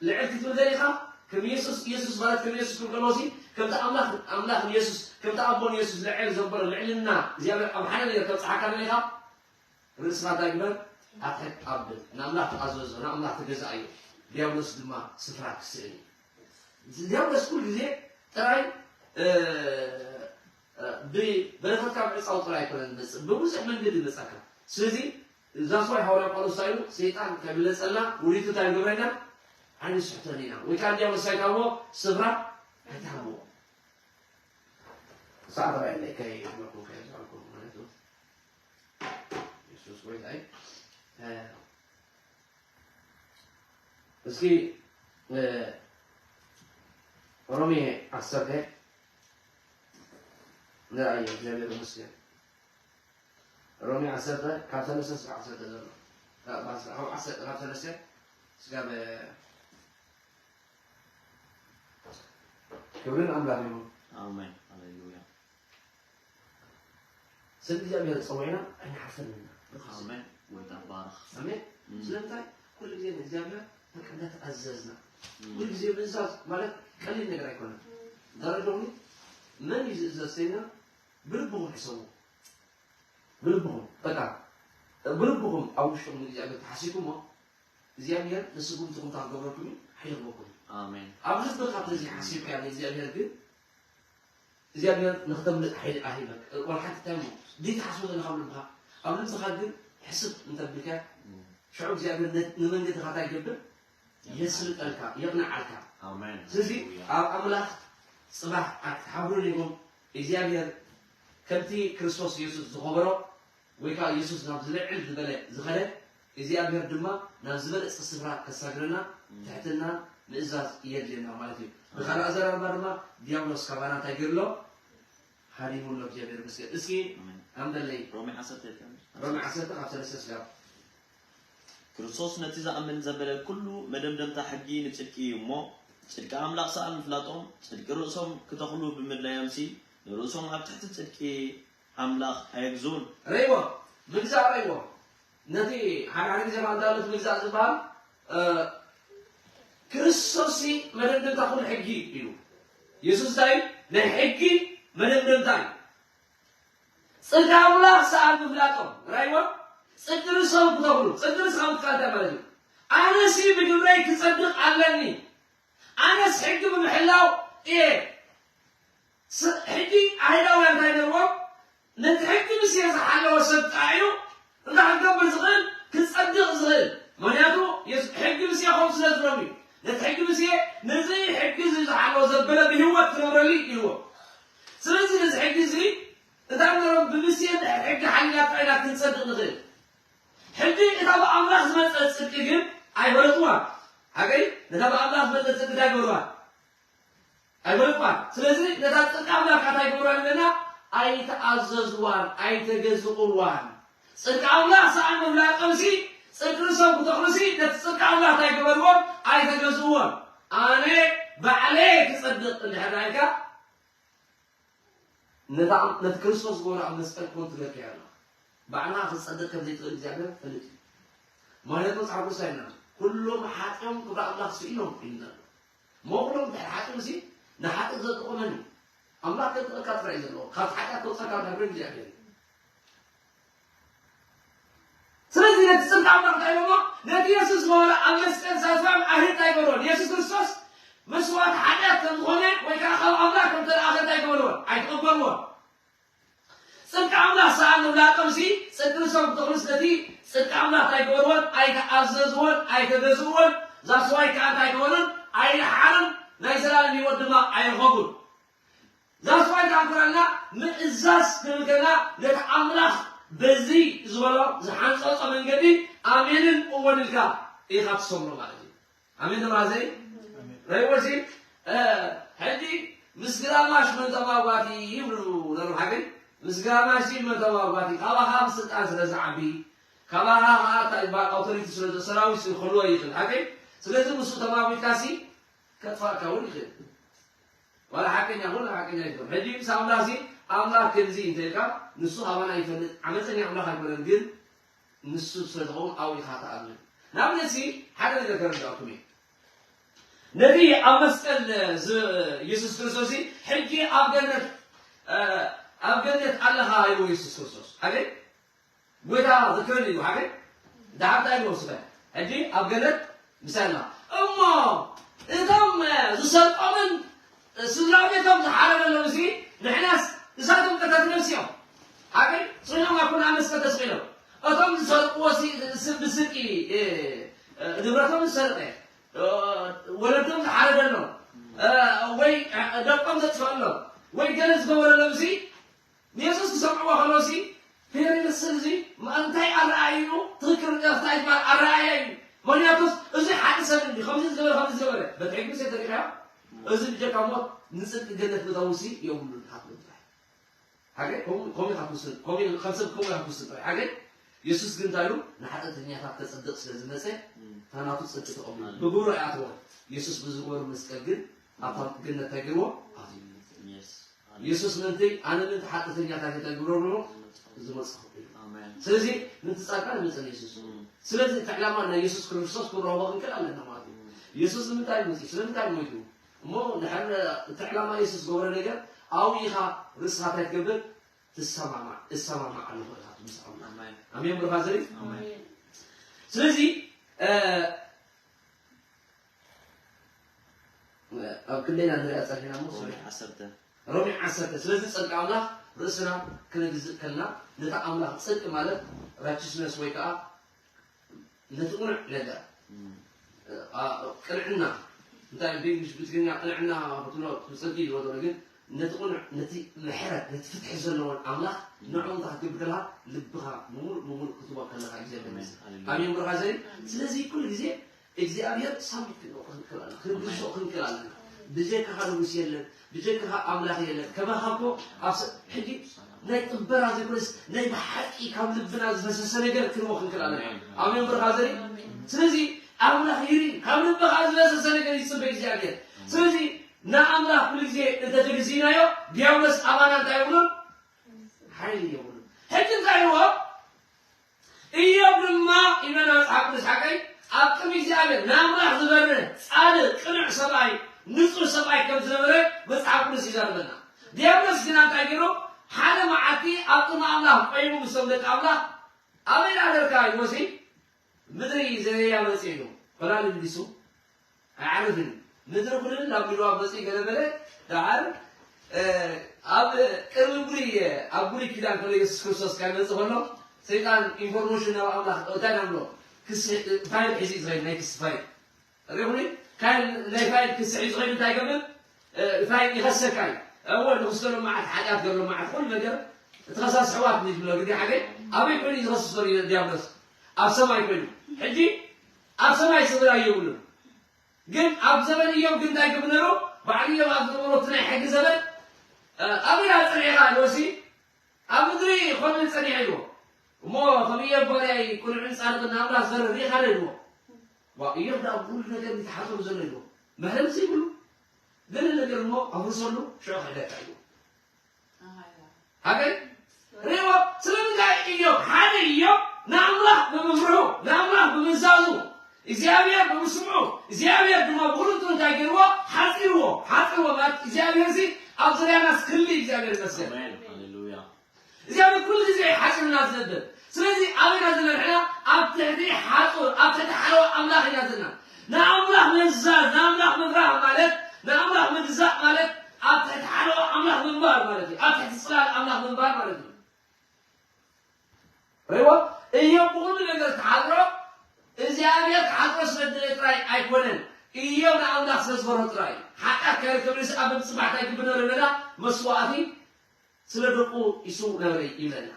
ልዕል ክትብል ደሊኻ? ከም ኢየሱስ፣ ኢየሱስ ማለት ከም ኢየሱስ ክብል ከለዎሲ፣ ከምቲ ኣምላኽ፣ ኣምላኽ ኢየሱስ፣ ከምቲ ኣቦ ኢየሱስ ልዕል ዘበሎ ልዕልና እግዚኣብሔር ኣብ ሓደ ነገር ከብጽሓካ ደሊኻ? ርእስኻ እንታይ ግበር? ኣትሕት ኣብል። ንኣምላኽ ተኣዘዞ፣ ንኣምላኽ ተገዛኣዮ። ዲያብሎስ ድማ ስፍራ ክስእን እዩ። ዲያብሎስ ኩሉ ግዜ ጥራይ፣ እ፣ እ፣ ብበረኸትካ ምዕጻው ጥራይ ኣይኮነን ዝመጽእ፣ ብብዙሕ መንገዲ ይመጻካ። ስለዚ እዛ ሰዋይ ሃዋርያ ጳውሎስ እንታይ ኢሉ? ሰይጣን ከይብለጸልና ውዲቱ እንታይ ንገብረና? ኣይንስሕቶን ኢና። ወይ ከዓ ዲያብሎስ ኣይታሞ ስፍራ ኣይታሞ። ሰዓት ራእይ ከይ ክብለኩም ከይ ዝብለኩም ማለት ነው። የሱስ ጎይታ እዩ። እ፣ እስኪ፣ እ፣ ሮሜ ዓሰርተ ንርኣዮ። እግዚኣብሔር ይመስገን። ሮሜ ዓሰርተ ካብ ሰለስተ እስካብ ዓሰርተ ዘሎ። ካብ፣ ካብ ዓሰርተ፣ ካብ ሰለስተ እስካብ ክብሪ ንኣምላኽ ይኹን። ኣሜን። ሃሌሉያ። ስም እግዚኣብሔር ጸዊዕና ኣይንሓፍርን ኢና። ኣሜን። ጎይታ ይባረኽ። ኣሜን። እም። ስለምንታይ? ኩሉ ግዜ ንእግዚኣብሔር በቃ እንዳተኣዘዝና። እም። ኩሉ ግዜ ምእዛዝ ማለት ቀሊል ነገር ኣይኮነን። ተረድኦኒ? መን እዩ ዝእዘዝ ተይልና ብልብኹም ሕሰቡ። ብልብኹም፣ በቃ ብልብኹም ኣብ ውሽጥኹም ንእግዚኣብሔር ተሓሲብኩሞ፣ እግዚኣብሔር ንስጉምትኹም ካብ ገብረኩም እዩ፣ ሓይሊ ክህበኩም እዩ። ኣሜን። ኣብ ልብኻ ተዘይሓሲብካዮ ንእግዚኣብሔር ግን እግዚኣብሔር ንኽተምልጥ ሓይሊ ኣይህበካ። ዋላ ሓንቲ እንታይ እሞ ዘይትሓስቦ ዘለኻ ኣብ ልብኻ፣ ኣብ ልብኻ ግን ሕስብ እንተቢልካ፣ እም። ሽዑ እግዚኣብሔር ነ-፣ ንመንገድኻ እንታይ ይገብር? የስርጠልካ፣ የቕንዓልካ። ኣሜን። ስለዚ ሃሌሉያ። ኣብ ኣምላኽ ጽባሕ ኣትሓብሩን ኢኹም። እግዚኣብሔር ከምቲ ክርስቶስ ኢየሱስ ዝኸበሮ ወይ ከዓ ኢየሱስ ናብ ዝልዕል ዝበለ ዝኸደ እግዚኣብሔር ድማ ናብ ዝበለጸ ስፍራ ከሳግረና ትሕትና ምእዛዝ የድልየና ማለት እዩ። ብኻልእ ኣዘራርባ ድማ ዲያብሎስ ካባና እንታይ ገይሩ ኣሎ? ሃዲሙ ኣሎ። እግዚኣብሔር ይመስገን። እስኪ ኣሜን። ኣንበለይ። ሮሜ ዓሰርተ። ሮሜ ዓሰርተ ካብ ሰለስተ ስጋብ። ክርስቶስ ነቲ ዝኣምን ዘበለ ኩሉ መደምደምታ ሕጊ ንጽድቂ እዩ እሞ፣ ጽድቂ ኣምላኽ ሰኣን ምፍላጦም፣ ጽድቂ ርእሶም ክተኽሉ ብምድላዮምሲ፣ ንርእሶም ኣብ ትሕቲ ጽድቂ ኣምላኽ ኣየግዝኡን። ረይዎ፣ ምግዛእ ረይዎ። ነቲ ሓደ ሓደ ግዜ ማለት ኣሎ፣ እቲ ምግዛእ ዝበሃል፣ እ፣ ክርስቶስ ሲ መደምደምታ ኩሉ ሕጊ እዩ። የሱስ እንታይ እዩ? ናይ ሕጊ መደምደምታ እዩ። ጽድቂ ኣምላኽ ሰኣን ምፍላጦም። ረይዎ፣ ጽድቂ ርእሶም ክተኽሉ። ጽድቂ ርእስኻ ምትካል እንታይ ማለት እዩ? ኣነ ሲ ብግብረይ ክጸድቕ ኣለኒ። ኣነስ ሕጊ ብምሕላው እየ። ስ-፣ ሕጂ ኣይሁዳውያን እንታይ ነርዎም? ነቲ ሕጊ ምስ እየ ዝሓለወ ሰብ ጥራይ እዩ እንታይ ክገብር ዝኽእል? ክጸድቕ ዝኽእል። ምኽንያቱ የሱ-፣ ሕጊ ምስ እየ ከምኡ ስለ ዝብሎም እዩ። ነቲ ሕጊ ምስ እየ፣ ነዚ ሕጊ እዚ ዝሓለወ ዘበለ ብህይወት ትነብረሉ ኢልዎ። ስለዚ ነዚ ሕጊ እዚ እንታይ ነሮም? ብምስየ ሕጊ ሓሊና ጥራይ ኢና ክንጸድቕ ንኽእል። ሕጂ እታ ብኣምላኽ ዝመጸት ጽድቂ ግን ኣይፈለጥዋን። ሓቀይ? ነታ ብኣምላኽ ዝመጸት ጽድቂ እንታይ ገበርዋ? ኣይፈለጥዋን። ስለዚ ነታ ጽድቂ ኣምላኽ እንታይ ገበርዋ ኣለና? ኣይተኣዘዝዋን፣ ኣይተገዝእዋን። ጽድቂ ኣምላኽ ሰኣን ምፍላጦምሲ፣ ጽድቂ ርእሶም ክተኽሉሲ፣ ነቲ ጽድቂ ኣምላኽ እንታይ ገበርዎን? ኣይተገዝእዎን። ኣነ ባዕለይ ክጸድቕ እንድሕር ኢልካ፣ ነታ፣ ነቲ ክርስቶስ ዝገበሮ ኣብ መስቀል ኮንቱ ገርካዮ ኣለኻ። ባዕልኻ ክትጸድቕ ከም ዘይትኽእል እግዚኣብሔር ይፈልጥ እዩ። ምኽንያቱ መጽሓፍ ቅዱስ እንታይ ኢልና? "ኩሎም ሓጢኦም ክብሪ ኣምላኽ ስኢኖም" ኢልና ኣሎ። እሞ ኩሎም ድሕሪ ሓጢኦም ሲ ንሓጢእ ዘጥቕኦ መን እዩ? ኣምላኽ ከጥቕካ ጥራይ እዩ ዘለዎ። ካብ ሓጢኣት ከውጻካ ድሕሪ እግዚኣብሔር እዩ። ስለዚ ነቲ ጽድቂ ኣምላኽ እንታይ ኢሎሞ? ነቲ የሱስ ዝበሎ ኣብ መስቀል ሳስባም ኣህድ እንታይ ገበሮ? ንየሱስ ክርስቶስ መስዋእቲ ሓጢኣት ከም ዝኾነ ወይ ከዓ ካብ ኣምላኽ ከም ተለኣኸ እንታይ ገበርዎ? ኣይተቐበልዎ። ጽድቂ ኣምላኽ ሰኣን ምፍላጦምሲ፣ ጽድቂ ርእሶም ክተኽሉስ ነቲ ጽድቂ ኣምላኽ እንታይ ገበርዎን? ኣይተኣዘዝዎን፣ ኣይተገዝእዎን። ዛስዋይ ከዓ እንታይ ገበሩን? ኣይደሓሩን፣ ናይ ዘላለም ህይወት ድማ ኣይረኸቡን። ዛስዋይ ከዓ እንኮላልና ምእዛዝ ክንብል ከለና ነቲ ኣምላኽ በዚ ዝበሎ ዝሓንጸጾ መንገዲ ኣሜንን እወን ኢልካ ኢኻ ትሰምሮ ማለት እዩ። ኣሜን ተባዘይ? ኣሜን። ረይወሲ፣ እ፣ ሕጂ ምስ ግራማሽ መን ተማጓቲ ይብሉ ነሩ ሓገይ? ምስ ግራማሽ መን ተማጓቲ? ካባኻ ብስልጣን ስለ ዝዓቢ፣ ካባኻ ኸዓ እንታይ ይበሃል ኣውቶሪቲ ስለ ዘ-፣ ሰራዊት ስለ ክህልዎ ይኽእል። ሓገይ? ስለዚ ምስኡ ተማጒትካሲ ከጥፋእካ እውን ይኽእል። ዋላ ሓቀኛ ኩሉ ሓቀኛ ይትኮን። ሕጂ ምስ ኣምላኽ ሲ ኣምላኽ ከምዚ እንተ ኢልካ ንሱ ካባና ይፈልጥ፣ ዓመፀኛ ኣምላኽ ኣይኮነን፣ ግን ንሱ ስለ ዝኸውን ኣብኡ ኢኻ ትኣምን። ንኣብነት ሲ ሓደ ነገር ከረዳእኩም እየ። ነቲ ኣብ መስቀል ዝ-፣ ኢየሱስ ክርስቶስ ሲ ሕጂ ኣብ ገነት፣ እ፣ ኣብ ገነት ኣለኻ ኢልዎ ኢየሱስ ክርስቶስ። ሓገይ? ጎይታ ዘክረኒ እዩ፣ ሓገይ? ደሓር እንታይ ኢልዎ ስለ? ሕጂ ኣብ ገነት ምሳና። እሞ እቶም፣ እ፣ ዝሰርቆምን፣ እ፣ ስድራ ቤቶም ዝሓረደሎም ሲ ንሕናስ ንሳቶም ቀተልቲ ነፍሲ እዮም። ሓገይ? ስሕኖም ኣብ ኩና መስቀል ተስቒሎም። እቶም ዝሰርቅዎ ሲ፣ ስ-፣ ብስርቂ፣ እ፣ እ፣ ንብረቶም ዝሰርቀ፣ እ፣ ወለዶም ዝሓረደሎም፣ እ፣ ወይ፣ እ፣ ደቆም ዘጥፈአሎም፣ ወይ ገለ ዝገበረሎም ሲ ንየሱስ ክሰምዕዎ ከለውሲ፣ ፌር ይመስል እዚ፣ ማ-፣ እንታይ ኣረኣእዩ? ትኽክል እንታይ ዝበሃል ኣረኣእያ እዩ። ምኽንያቱስ እዚ ሓደ ሰብ እንዲ፣ ከምዚ ዝገበረ፣ ከምዚ ዝገበረ፣ በቲ ሕጊ ሙሴ ተሪእኻዮ? እዚ ብጀካ ሞት ንጽድቂ ገነት ምእታውሲ የብሉን፣ ሓጥኡ ጥራይ። ሓገ? ከምኡ፣ ከምኡ ኢኻ ትውስን፣ ከምኡ፣ ከም ሰብ ከምኡ ኢኻ ትውስን ጥራይ። ሓገ? የሱስ ግን እንታይ ኢሉ? ንሓጢኣተኛታት ከጽድቕ ስለ ዝመጸ፣ እም። እታ ናቱ ጽድቂ ተቐቢሉ። ማለት ብግብሩ ኣይኣተወን። የሱስ ብዝገበሮ መስቀል ግን ኣብታ ገነት እንታይ ገይርዎ? ኣትዩ። የስ። የሱስ ምእንቲ ኣነ ምእንቲ ሓጢኣተኛታት እንታይ ግብረሉ? ዝመጽኹ ኢሉ። ኣሜን። ስለዚ ምእንቲ ጻድቃን ይመጸን የሱስ። እም። ስለዚ እቲ ዕላማ ናይ የሱስ ክርስቶስ ክንረኽቦ ክንክእል ኣለና ማለት እዩ። እም። የሱስ ንምንታይ መጺኡ? ስለምንታይ ሞይቱ? እሞ ድሕሪ እቲ ዕላማ የሱስ ዝገበረ ነገር ኣብኡ ኢኻ ርእስኻ እንታይ ትገብር? ትሰማማዕ፣ እሰማማዕ ኣለኹ ኢኻ ትብል ምስ ኣምላኽ። ኣሜን። ኣሜን ብሩኻት ዘርኢ? ኣሜን። ስለዚ፣ እ፣ ኣብ ክንደይ ኢና ንሪኣ ጸኒሕና እሞ፣ ሮሜ ሶሪ። ዓሰርተ። ሮሜ ዓሰርተ። ስለዚ ጸድቂ ኣምላኽ ርእስና ክነግዝእ ከለና፣ ነቲ ኣምላኽ ጽድቂ ማለት righteousness ወይ ከኣ ነቲ ቅኑዕ ነገር፣ እም። እ፣ ኣ-፣ ቅንዕና፣ እንታይ ብእንግሊሽ ብትግርኛ ቅንዕና ክትብሎ ትጽድቂ ይብሎ ዘሎ፣ ግን ነቲ ቁኑዕ፣ ነቲ ምሕረት፣ ነቲ ፍትሒ ዘለዎን ኣምላኽ ንዕኡ እንታይ ክትገብር ከለኻ፣ ልብኻ ብምሉእ ብምሉእ ክትቦ ከለኻ እግዚኣብሔር ይመስል። ኣሜን። ሃሌሉያ። ኣሜን ብርኻ ዘይ። ስለዚ ኩሉ ግዜ እግዚኣብሔር ሳሚት ክንክእል ኣለና፣ ክንግዝኦ ክንክእል ኣለና። ብጀካኻ ንጉስ የለን፣ ብጀካኻ ኣምላኽ የለን። ከማኻ እኮ ኣብ ሰ-፣ ሕጂ ናይ ጥበራ ዘይኮነስ ናይ ብሓቂ ካብ ልብና ዝፈሰሰ ነገር ክንቦ ክንክእል ኣለና። ኣሜን። ኣሜን ብርኻ ዘይ። ስለዚ ኣምላኽ ይርኢ፣ ካብ ልብኻ ዝፈሰሰ ነገር ይጽበ እግዚኣብሔር። ስለዚ ንኣምላኽ ኩሉ ግዜ እንተተግዝእናዮ፣ ዲያብሎስ ኣባና እንታይ የብሉን? ሓይሊ የብሉን። ሕጂ እንታይ ይብሎ? ኢዮብ ድማ ይብለና መጽሓፍ ቅዱስ ሓቀይ፣ ኣብ ቅድሚ እግዚኣብሔር ንኣምላኽ ዝበርህ ጻድቕ ቅኑዕ ሰብኣይ፣ ንጹህ ሰብኣይ ከም ዝነበረ መጽሓፍ ቅዱስ ይዛረበና። ዲያብሎስ ግና እንታይ ገይሩ? ሓደ መዓልቲ ኣብ ቅድሚ ኣምላኽ ቆይሙ ምስቶም ደቂ ኣምላኽ፣ ኣበይ ኣለካ ኢልዎሲ? ምድሪ ዘበያ መጽእ ኢሉ፣ ፈላሊ ምሊሱ፣ ኣይዓርፍን እዩ። ምድሪ ኩልን ናብ ምድዋ መጽእ ገለ በለ፣ ደሓር፣ እ፣ ኣብ ቅድሚ ብሉይ፣ ኣብ ብሉይ ኪዳን ከሎ የሱስ ክርስቶስ ካብ ይመጽእ ከሎ፣ ሰይጣን ኢንፎርሜሽን ናብ ኣምላኽ፣ እንታይ ናብ ብሎ? ክሲ፣ ፋይል ሒዙ እዩ ዝኸይድ፣ ናይ ክሲ ፋይል። ርኢኹኒ? ካይል ናይ ፋይል ክስሒ ዝኸይድ እንታይ ይገብር? እ፣ ፋይል ይኸሰካ እዩ። እወ፣ ንኽሰሎ መዓት፣ ሓጢኣት ገሎ መዓት፣ ኩሉ ነገር እቲ ኸሳስ ኣሕዋት ንዝብሎ ግዲ ሓገ ኣበይ ኮይኑ እዩ ዝኸስሶ ዲያብሎስ? ኣብ ሰማይ ኮይኑ። ሕጂ ኣብ ሰማይ ስድራ የብሉን። ግን ኣብ ዘመን እዮም ግን እንታይ ይገብር ነይሩ? ባዕሉ እዮም ኣብ ዝበሎ እቲ ናይ ሕጊ ዘመን፣ እ፣ ኣበይ ኣጽኒዕኻ ንወሲ ኣብ ምድሪ ኾነ ጸኒዐ ኢልዎ። እሞ ከም እዮብ ባርያይ ቅኑዕን ጻድቕን ንኣምላኽ ዘርህ ርኢኻ ዶ ኢልዎ። ዋ፣ እዮብ ደኣ ብኹሉ ነገር ይተሓተሉ ዘሎ ኢልዎ። መህለል ዘይብሉ። ገለ ነገር እሞ ኣፍርሰሉ፣ ሽዑ ክሕደካ ኢልዎ። ኣሃያ። ሃገይ? ርኢዎ፣ ስለምንታይ እዮብ፣ ሓደ እዮብ ንኣምላኽ ብምፍርሁ፣ ንኣምላኽ ብምእዛዙ፣ እግዚኣብሔር ብምስምዑ፣ እግዚኣብሔር ድማ ብኹሉ እንታይ ገይርዎ? ሓጺርዎ። ሓጺርዎ ማለት እግዚኣብሔር እዚ ኣብ ዙርያናስ ክሊ እግዚኣብሔር ይመስገን። ኣሜን። ሃሌሉያ። እግዚኣብሔር ኩሉ ግዜ ሓጺርና ዝነብር። ስለዚ ኣበይና ዘለና ንሕና? ኣብ ትሕቲ ሓጹር፣ ኣብ ትሕቲ ሓለዋ ኣምላኽ ኢና ዘለና። ንኣምላኽ ምእዛዝ፣ ንኣምላኽ ምፍራህ ማለት፣ ንኣምላኽ ምግዛእ ማለት ኣብ ትሕቲ ሓለዋ ኣምላኽ ምንባር ማለት እዩ። ኣብ ትሕቲ ጽላል ኣምላኽ ምንባር ማለት እዩ። ርኢዎ? እዮብ ብኹሉ ነገር ተሓጽሮ፣ እግዚኣብሔር ክሓጽሮ ስለ ዝደለየ ጥራይ ኣይኮነን። እዮብ ንኣምላኽ ስለ ዝፈርሆ ጥራይ እዩ። ሓጢኣት ከይርከብ ርእሲ ኣብ ምጽባሕ እንታይ ይግብር ነይሩ ነዳ መስዋእቲ ስለ ደቁ ይስውእ ነበረ ይብለና።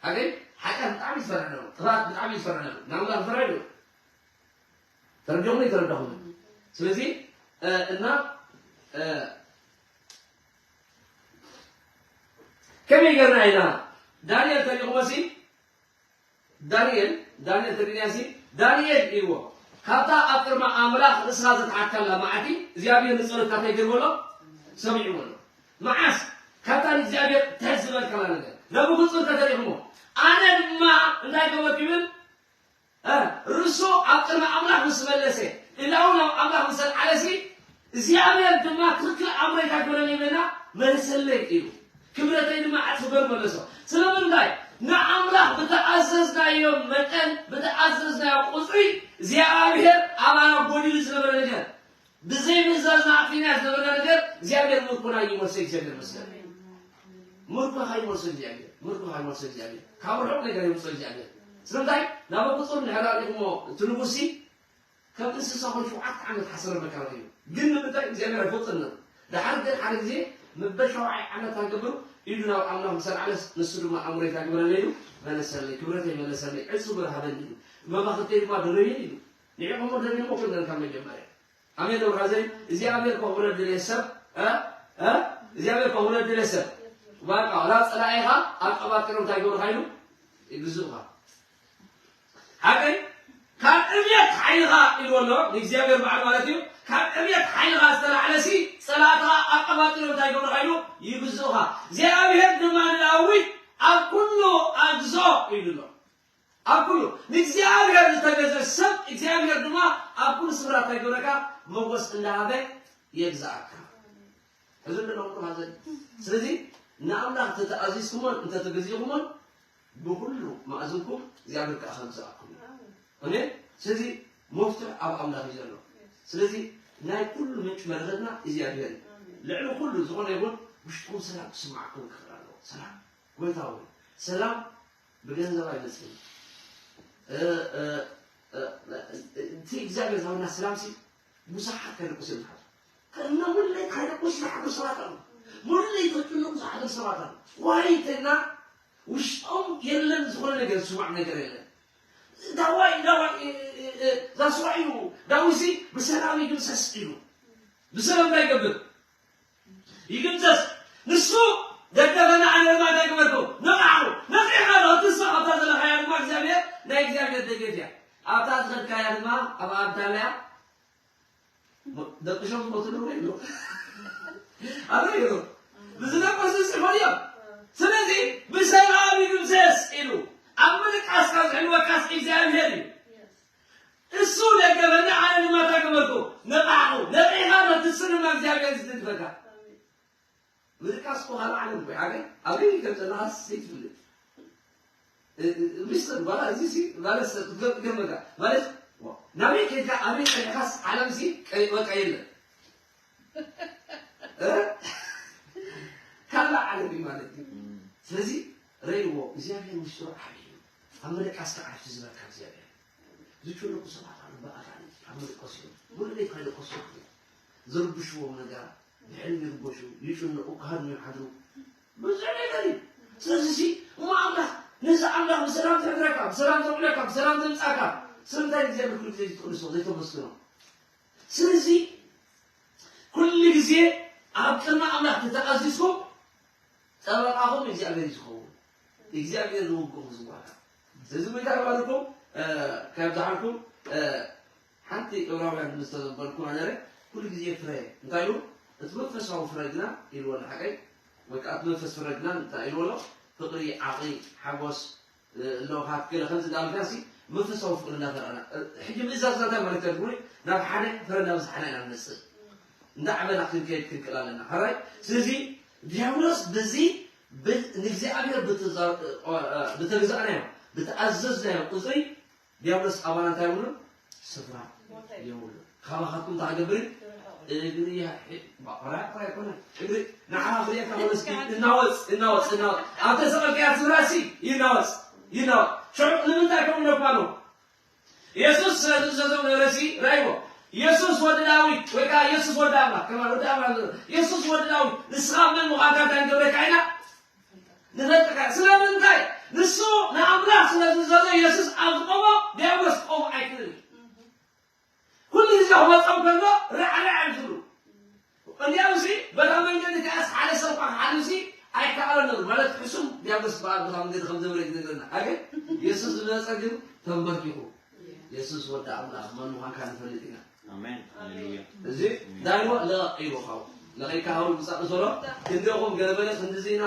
ሓገይ ሓጢኣት ብጣዕሚ ዝፈርሕ ነበሩ። ጥፍኣት ብጣዕሚ ዝፈርሕ ነበሩ። ንኣምላኽ ዝፈርሕ ዶ? ተረዲኹም ኣይተረዳኹምን? ስለዚ፣ እ፣ እና፣ እ፣ ከመይ ጌርና ኢና ዳንኤል ተሪኹሞሲ? ዳንኤል፣ ዳንኤል ተሪእናሲ? ዳንኤል ኢልዎ። ካብታ ኣብ ቅድሚ ኣምላኽ ርእስኻ ዘትሓትካላ መዓልቲ እግዚኣብሔር ንጸሎትካ እንታይ ገይርዎ ኣሎ? ሰሚዕዎ ኣሎ። መዓስ? ካብታ ንእግዚኣብሔር ትሕት ዝበልካላ ነገር። ነብኹጽር ከተሪኹሞ። ኣነ ድማ እንታይ ገበርኩ ይብል? እ፣ ርእሱ ኣብ ቅድሚ ኣምላኽ ምስ መለሰ፣ ኢላው ናብ ኣምላኽ ምስ ኣልዓለሲ፣ እግዚኣብሔር ድማ ትኽክል ኣምሮ እንታይ ክብለኒ ይብለና? መለሰለይ ኢሉ። ክብረተይ ድማ ዕጽፊ ገይሩ መለሶ። ስለምንታይ? ንኣምላኽ ብተኣዘዝናዮ መጠን፣ ብተኣዘዝናዮ ቁጽሪ፣ እግዚኣብሔር ኣባና ጎዲሉ ዝነበረ ነገር፣ ብዘይ ምእዛዝና ኣጥፊእና ዝነበርና ነገር እግዚኣብሔር ምርኮና እዩ። መልሰ እግዚኣብሔር መስገን። ምርኮኻ ይመልሶ እግዚኣብሔር። ምርኮኻ ይመልሶ እግዚኣብሔር። ካብ ርሑቕ ነገር ይመልሶ እግዚኣብሔር። ስለምንታይ? ናብ ቁጹር እንድሕር ኣሪኹሞ እቲ ንጉሲ ከም እንስሳ ኮይኑ ሸውዓተ ዓመት ሓሰረ መከራ እዩ። ግን ንምንታይ እግዚኣብሔር ኣይፈልጥን ነሩ። ደሓር ግን ሓደ ግዜ መበል ሸውዓይ ዓመት ኣገብሩ ኢዱ ናብ ኣምላኽ ምስ ኣልዓለስ ንሱ ድማ ኣእምሮይ እንታይ ግበረለይ ኢሉ መለሰለይ። ክብረተይ መለሰለይ። ዕጹ ብር ሃበኒ ኢሉ። መባኽርተይ ድማ ደረየኒ ኢሉ። ንዒኹሞ ደሪኹሞ ክብለኒ ካብ መጀመርያ። ኣሜን ዶ ብራዘይ? እግዚኣብሔር ከኽብረ ድልየ ሰብ፣ እ? እ? እግዚኣብሔር ከኽብረ ድልየ ሰብ። ባቃ፣ ዋላ ጸላኢኻ ኣብ ቀባጥሮም እንታይ ይገብሩኻ ኢሉ? ይግዝኡኻ። ሓቀይ? ካብ እምነት ሓይልኻ ኢልዎ ኣሎ፣ ንእግዚኣብሔር በዓል ማለት እዩ። ካብ እምነት ሓይልኻ ዝተላዕለሲ፣ ጸላእትኻ ኣብ ቀባጥሮም እንታይ ይገብሩኻ ኢሉ? ይግዝኡኻ። እግዚኣብሔር ድማ ንዳዊት ኣብ ኩሉ ኣግዞ ኢሉ ኣሎ። ኣብ ኩሉ ንእግዚኣብሔር ዝተገዘ ሰብ እግዚኣብሔር ድማ ኣብ ኩሉ ስፍራ እንታይ ይገብረካ? ሞገስ እንዳሃበ የግዛእካ። ሕዚ እንደለኹም ሃዘን። ስለዚ ንኣምላኽ እንተተኣዚዝኩሞን እንተተገዚእኩሞን ብኩሉ መኣዝንኩም እግዚኣብሔር ከዓ ከግዛእኩም እዩ። ኣሜን። ስለዚ መፍትሕ ኣብ ኣምላኽ እዩ ዘሎ። ስለዚ ናይ ኩሉ ምንጭ በረኸትና እግዚኣብሔር እዩ። ልዕሊ ኩሉ ዝኾነ ይኹን ውሽጥኩም ሰላም ክስማዕኩም ክኽእል ኣለዎ። ሰላም ጎይታ ሆይ፣ ሰላም ብገንዘብ ኣይመጽእን። እ፣ እ፣ እ፣ እቲ እግዚኣብሔር ዝሃበና ሰላምሲ ብዙሓት ከይደቁስ እዮም ዝሓዙ። ከእነ ውለይ ከይደቁስ ዝሓዙ ሰባት ኣለዉ። ሙሉ ለይተጭንቁ ዝሓድር ሰባት ኣሉ። ዋይ እንተና ውሽጦም የለን፣ ዝኾነ ነገር ዝስማዕ ነገር የለን። ዳዋይ ዳዋይ እ- እ- እ- ዛስዋዩ ዳዊሲ ብሰላም ይግምሰስ ኢሉ። ብሰላም እንታይ ይገብር? ይግምሰስ። ንሱ ደገፈና፣ ኣነ ድማ እንታይ ገበርኩ? ነቓዕኩ። ነቒሕካ ዶ ክትስእ? ኣብታ ዘለኻያ ድማ እግዚኣብሔር ናይ እግዚኣብሔር ደገፍ እያ። ኣብታ ዝኸድካያ ድማ ኣብ ኣብታለያ ደቂ ሸም ዝሞትሉ ወይ ኣሎ? ኣበይ እዩ? ብዝነፈሱ ጽፎ እዮም። ስለዚ ብሰላም ይግምሰስ ኢሉ ኣብ ምልቃስካ ዝሕልወካስ እግዚኣብሔር እዩ። እሱ ደገፈና፣ ኣነ ድማ እንታይ ገበርኩ? ነቓዕኩ። ነቒሕካ ክትስእ ድማ እግዚኣብሔር ዝድግፈካ። ምልቃስ እኮ ካልእ ዓለም እኮ እዩ። ኣበይ ከም ዘለኻስ ዘይትፍልጥ። እ- እ- ሚስጥር ባላ እዚ ሲ ማለት ሰብ ክትገ- ገመጋ ማለት ናበይ ከይድካ ኣበይ ቀኒዕካስ ዓለም ሲ ቀይ- በቃ የለን። እ? ካልእ ዓለም እዩ ማለት እዩ። ስለዚ ረይዎ እግዚኣብሔር ምስጢሩ ዓብዪ እዩ። ኣብ ምልቃስ ከዓርፊ ዝበልካ እግዚኣብሔር ዝጭነቁ ሰባት ኣሉ። ብኣጋንንቲ ኣብ ምልቀስ እዮም። ሙሉ ለይት ከይልቀሱ እዮም። ዝርብሽዎም ነገራት ብሕልሚ ይርበሹ፣ ይጭነቁ፣ ክሃድሙ ይሓድሩ። ብዙሕ ነገር እዩ። ስለዚ ሲ እሞ ኣምላኽ ነዚ ኣምላኽ ብሰላም ዘሕድረካ፣ ብሰላም ዘውዕለካ፣ ብሰላም ዘምጻካ ስለምንታይ እግዚኣብሔር ኩሉ ግዜ ዘይትቅድሶ ዘይተመስግኖ? ስለዚ ኩሉ ግዜ ኣብ ቅድሚ ኣምላኽ ተተኣዚዝኩም ጠበቃኹም እግዚኣብሔር እዩ ዝኸውን። እግዚኣብሔር ንውግኦም ዝዋጋ። ስለዚ ጎይታ ይባርኩም። ካብ ዝሓልኩም ሓንቲ ዕብራውያን ምስ ተዘበልኩ ነረ ኩሉ ግዜ ፍረ እንታይ ኢሉ እቲ መንፈሳዊ ፍረ ግና ኢልዎ ሓቀይ ወይ ከዓ እቲ መንፈስ ፍረ ግና እንታይ ኢልዎ ፍቅሪ ዓቕሊ ሓጎስ ኣለውካ ትክለ ከምዚ እንዳበልካሲ መንፈሳዊ ፍቅሪ እንዳተረኣና ሕጂ ምእዛዝ እንታይ ማለት ትብሉ ናብ ሓደ ፍረ እንዳበዝሓና ኢና ንመፅእ እንዳዓበና ክንከይድ ክንክእል ኣለና ሕራይ ስለዚ ዲያብሎስ በዚ ንእግዚኣብሔር ብተገዛእናዮ ብተኣዘዝናዮ ቁፅሪ ዲያብሎስ ኣባና እንታይ የብሉን ስፍራ የብሉን ካባኻትኩም እንታይ ክገብር እግሪ ባቆራ እኮ ኣይኮነ እግሪ ንዓኻ ክሪኤካ መለስኪ እናወፅ እናወፅ እናወፅ ኣብ ተሰቐልካያ ስፍራ ሲ ይናወፅ ይናወፅ ሽዑ ንምንታይ ከምኡ ነባሉ የሱስ ስለ ዝእዘዞም ነበረ ሲ ራይዎ የሱስ ወዲ ዳዊት ወይ ከዓ የሱስ ወዲ ኣምላኽ ከማ ወዲ ኣምላኽ የሱስ ወዲ ዳዊት ንስኻ መን ምዃንካ እንታይ ንገብረካ ኢና ንፈልጥካ ስለምንታይ ንሱ ንኣምላኽ ስለ ዝእዘዞ የሱስ ኣብ ዝቆሞ ዲያብሎስ ክቆሞ ኣይክእልን እዩ ኩሉ ግዜ ክመፀም ከሎ ራዕራዕ እዩ ዝብሉ እንዲያውሲ በታ መንገዲ ከኣስ ሓደ ሰብ ኳ ክሓልፍሲ ኣይከኣሎ ነሩ ማለት ሕሱም ዲያብሎስ በኣል በታ መንገዲ ከም ዘብረ ይነግረና ኣገ የሱስ ዝመፀ ግን ተንበርኪኹ የሱስ ወዲ ኣምላኽ መን ምዃንካ ንፈልጥ ኢና ኣሜን ሃሌሉያ እዚ ዳይሞ ለቒ ኢሉ ካብ ለቒካ ሃው ምጻእ ዘሎ ክንደኹም ገለበለ ክንድዚና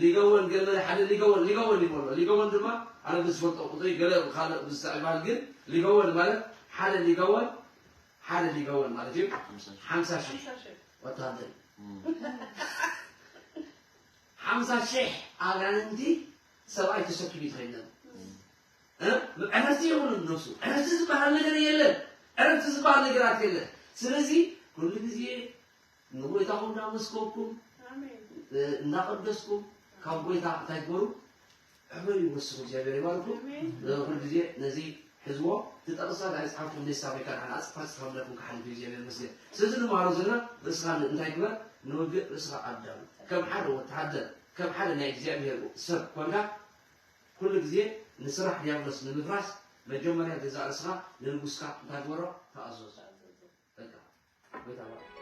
ሊገወን ገለበለ ሓደ ሊገወን ሊገወን ይበሎ ሊገወን ድማ ኣነ ብዝፈልጦ ቁጥሪ ገለ ካልእ ብዝሳዕ ይበሃል ግን ሊገወን ማለት ሓደ ሊገወን ሓደ ሊገወን ማለት እዩ ሓምሳ ሺሕ ወታደር ሓምሳ ሺሕ ኣጋንንቲ ሰብኣይ ተሰኪሙ ይኸይድ ነሩ ዕረፍቲ የብሉን ነብሱ ዕረፍቲ ዝበሃል ነገር የለን ዕረፍቲ ዝበሃል ነገራት የለን ስለዚ ኩሉ ግዜ ንጎይታኹም እንዳመስከርኩም እንዳቀደስኩም ካብ ጎይታ እንታይ ትበሩ ዕበዩ ወስኹ እግዚኣብሔር ይባርኩም ኩሉ ግዜ ነዚ ሕዝዎ ትጠቕሳ ናይ ዝሓፍኩም ኔሳ ወይ ካልሓን ኣፅፋ ፅፋ ብለኩም ክሓልፍ እግዚኣብሔር መስገን ስለዚ ንመሃሮ ዘለና ርእስኻ እንታይ ግበር ንውግእ ርእስኻ ኣዳሉ ከም ሓደ ወተሃደር ከም ሓደ ናይ እግዚኣብሔር ሰብ ኮንካ ኩሉ ግዜ ንስራሕ ዲያብሎስ ንምፍራስ መጀመርያ ገዛእ ርእስኻ ንንጉስካ እንታይ ግበሮ ተኣዘዞ በቃ ጎይታ ባርክ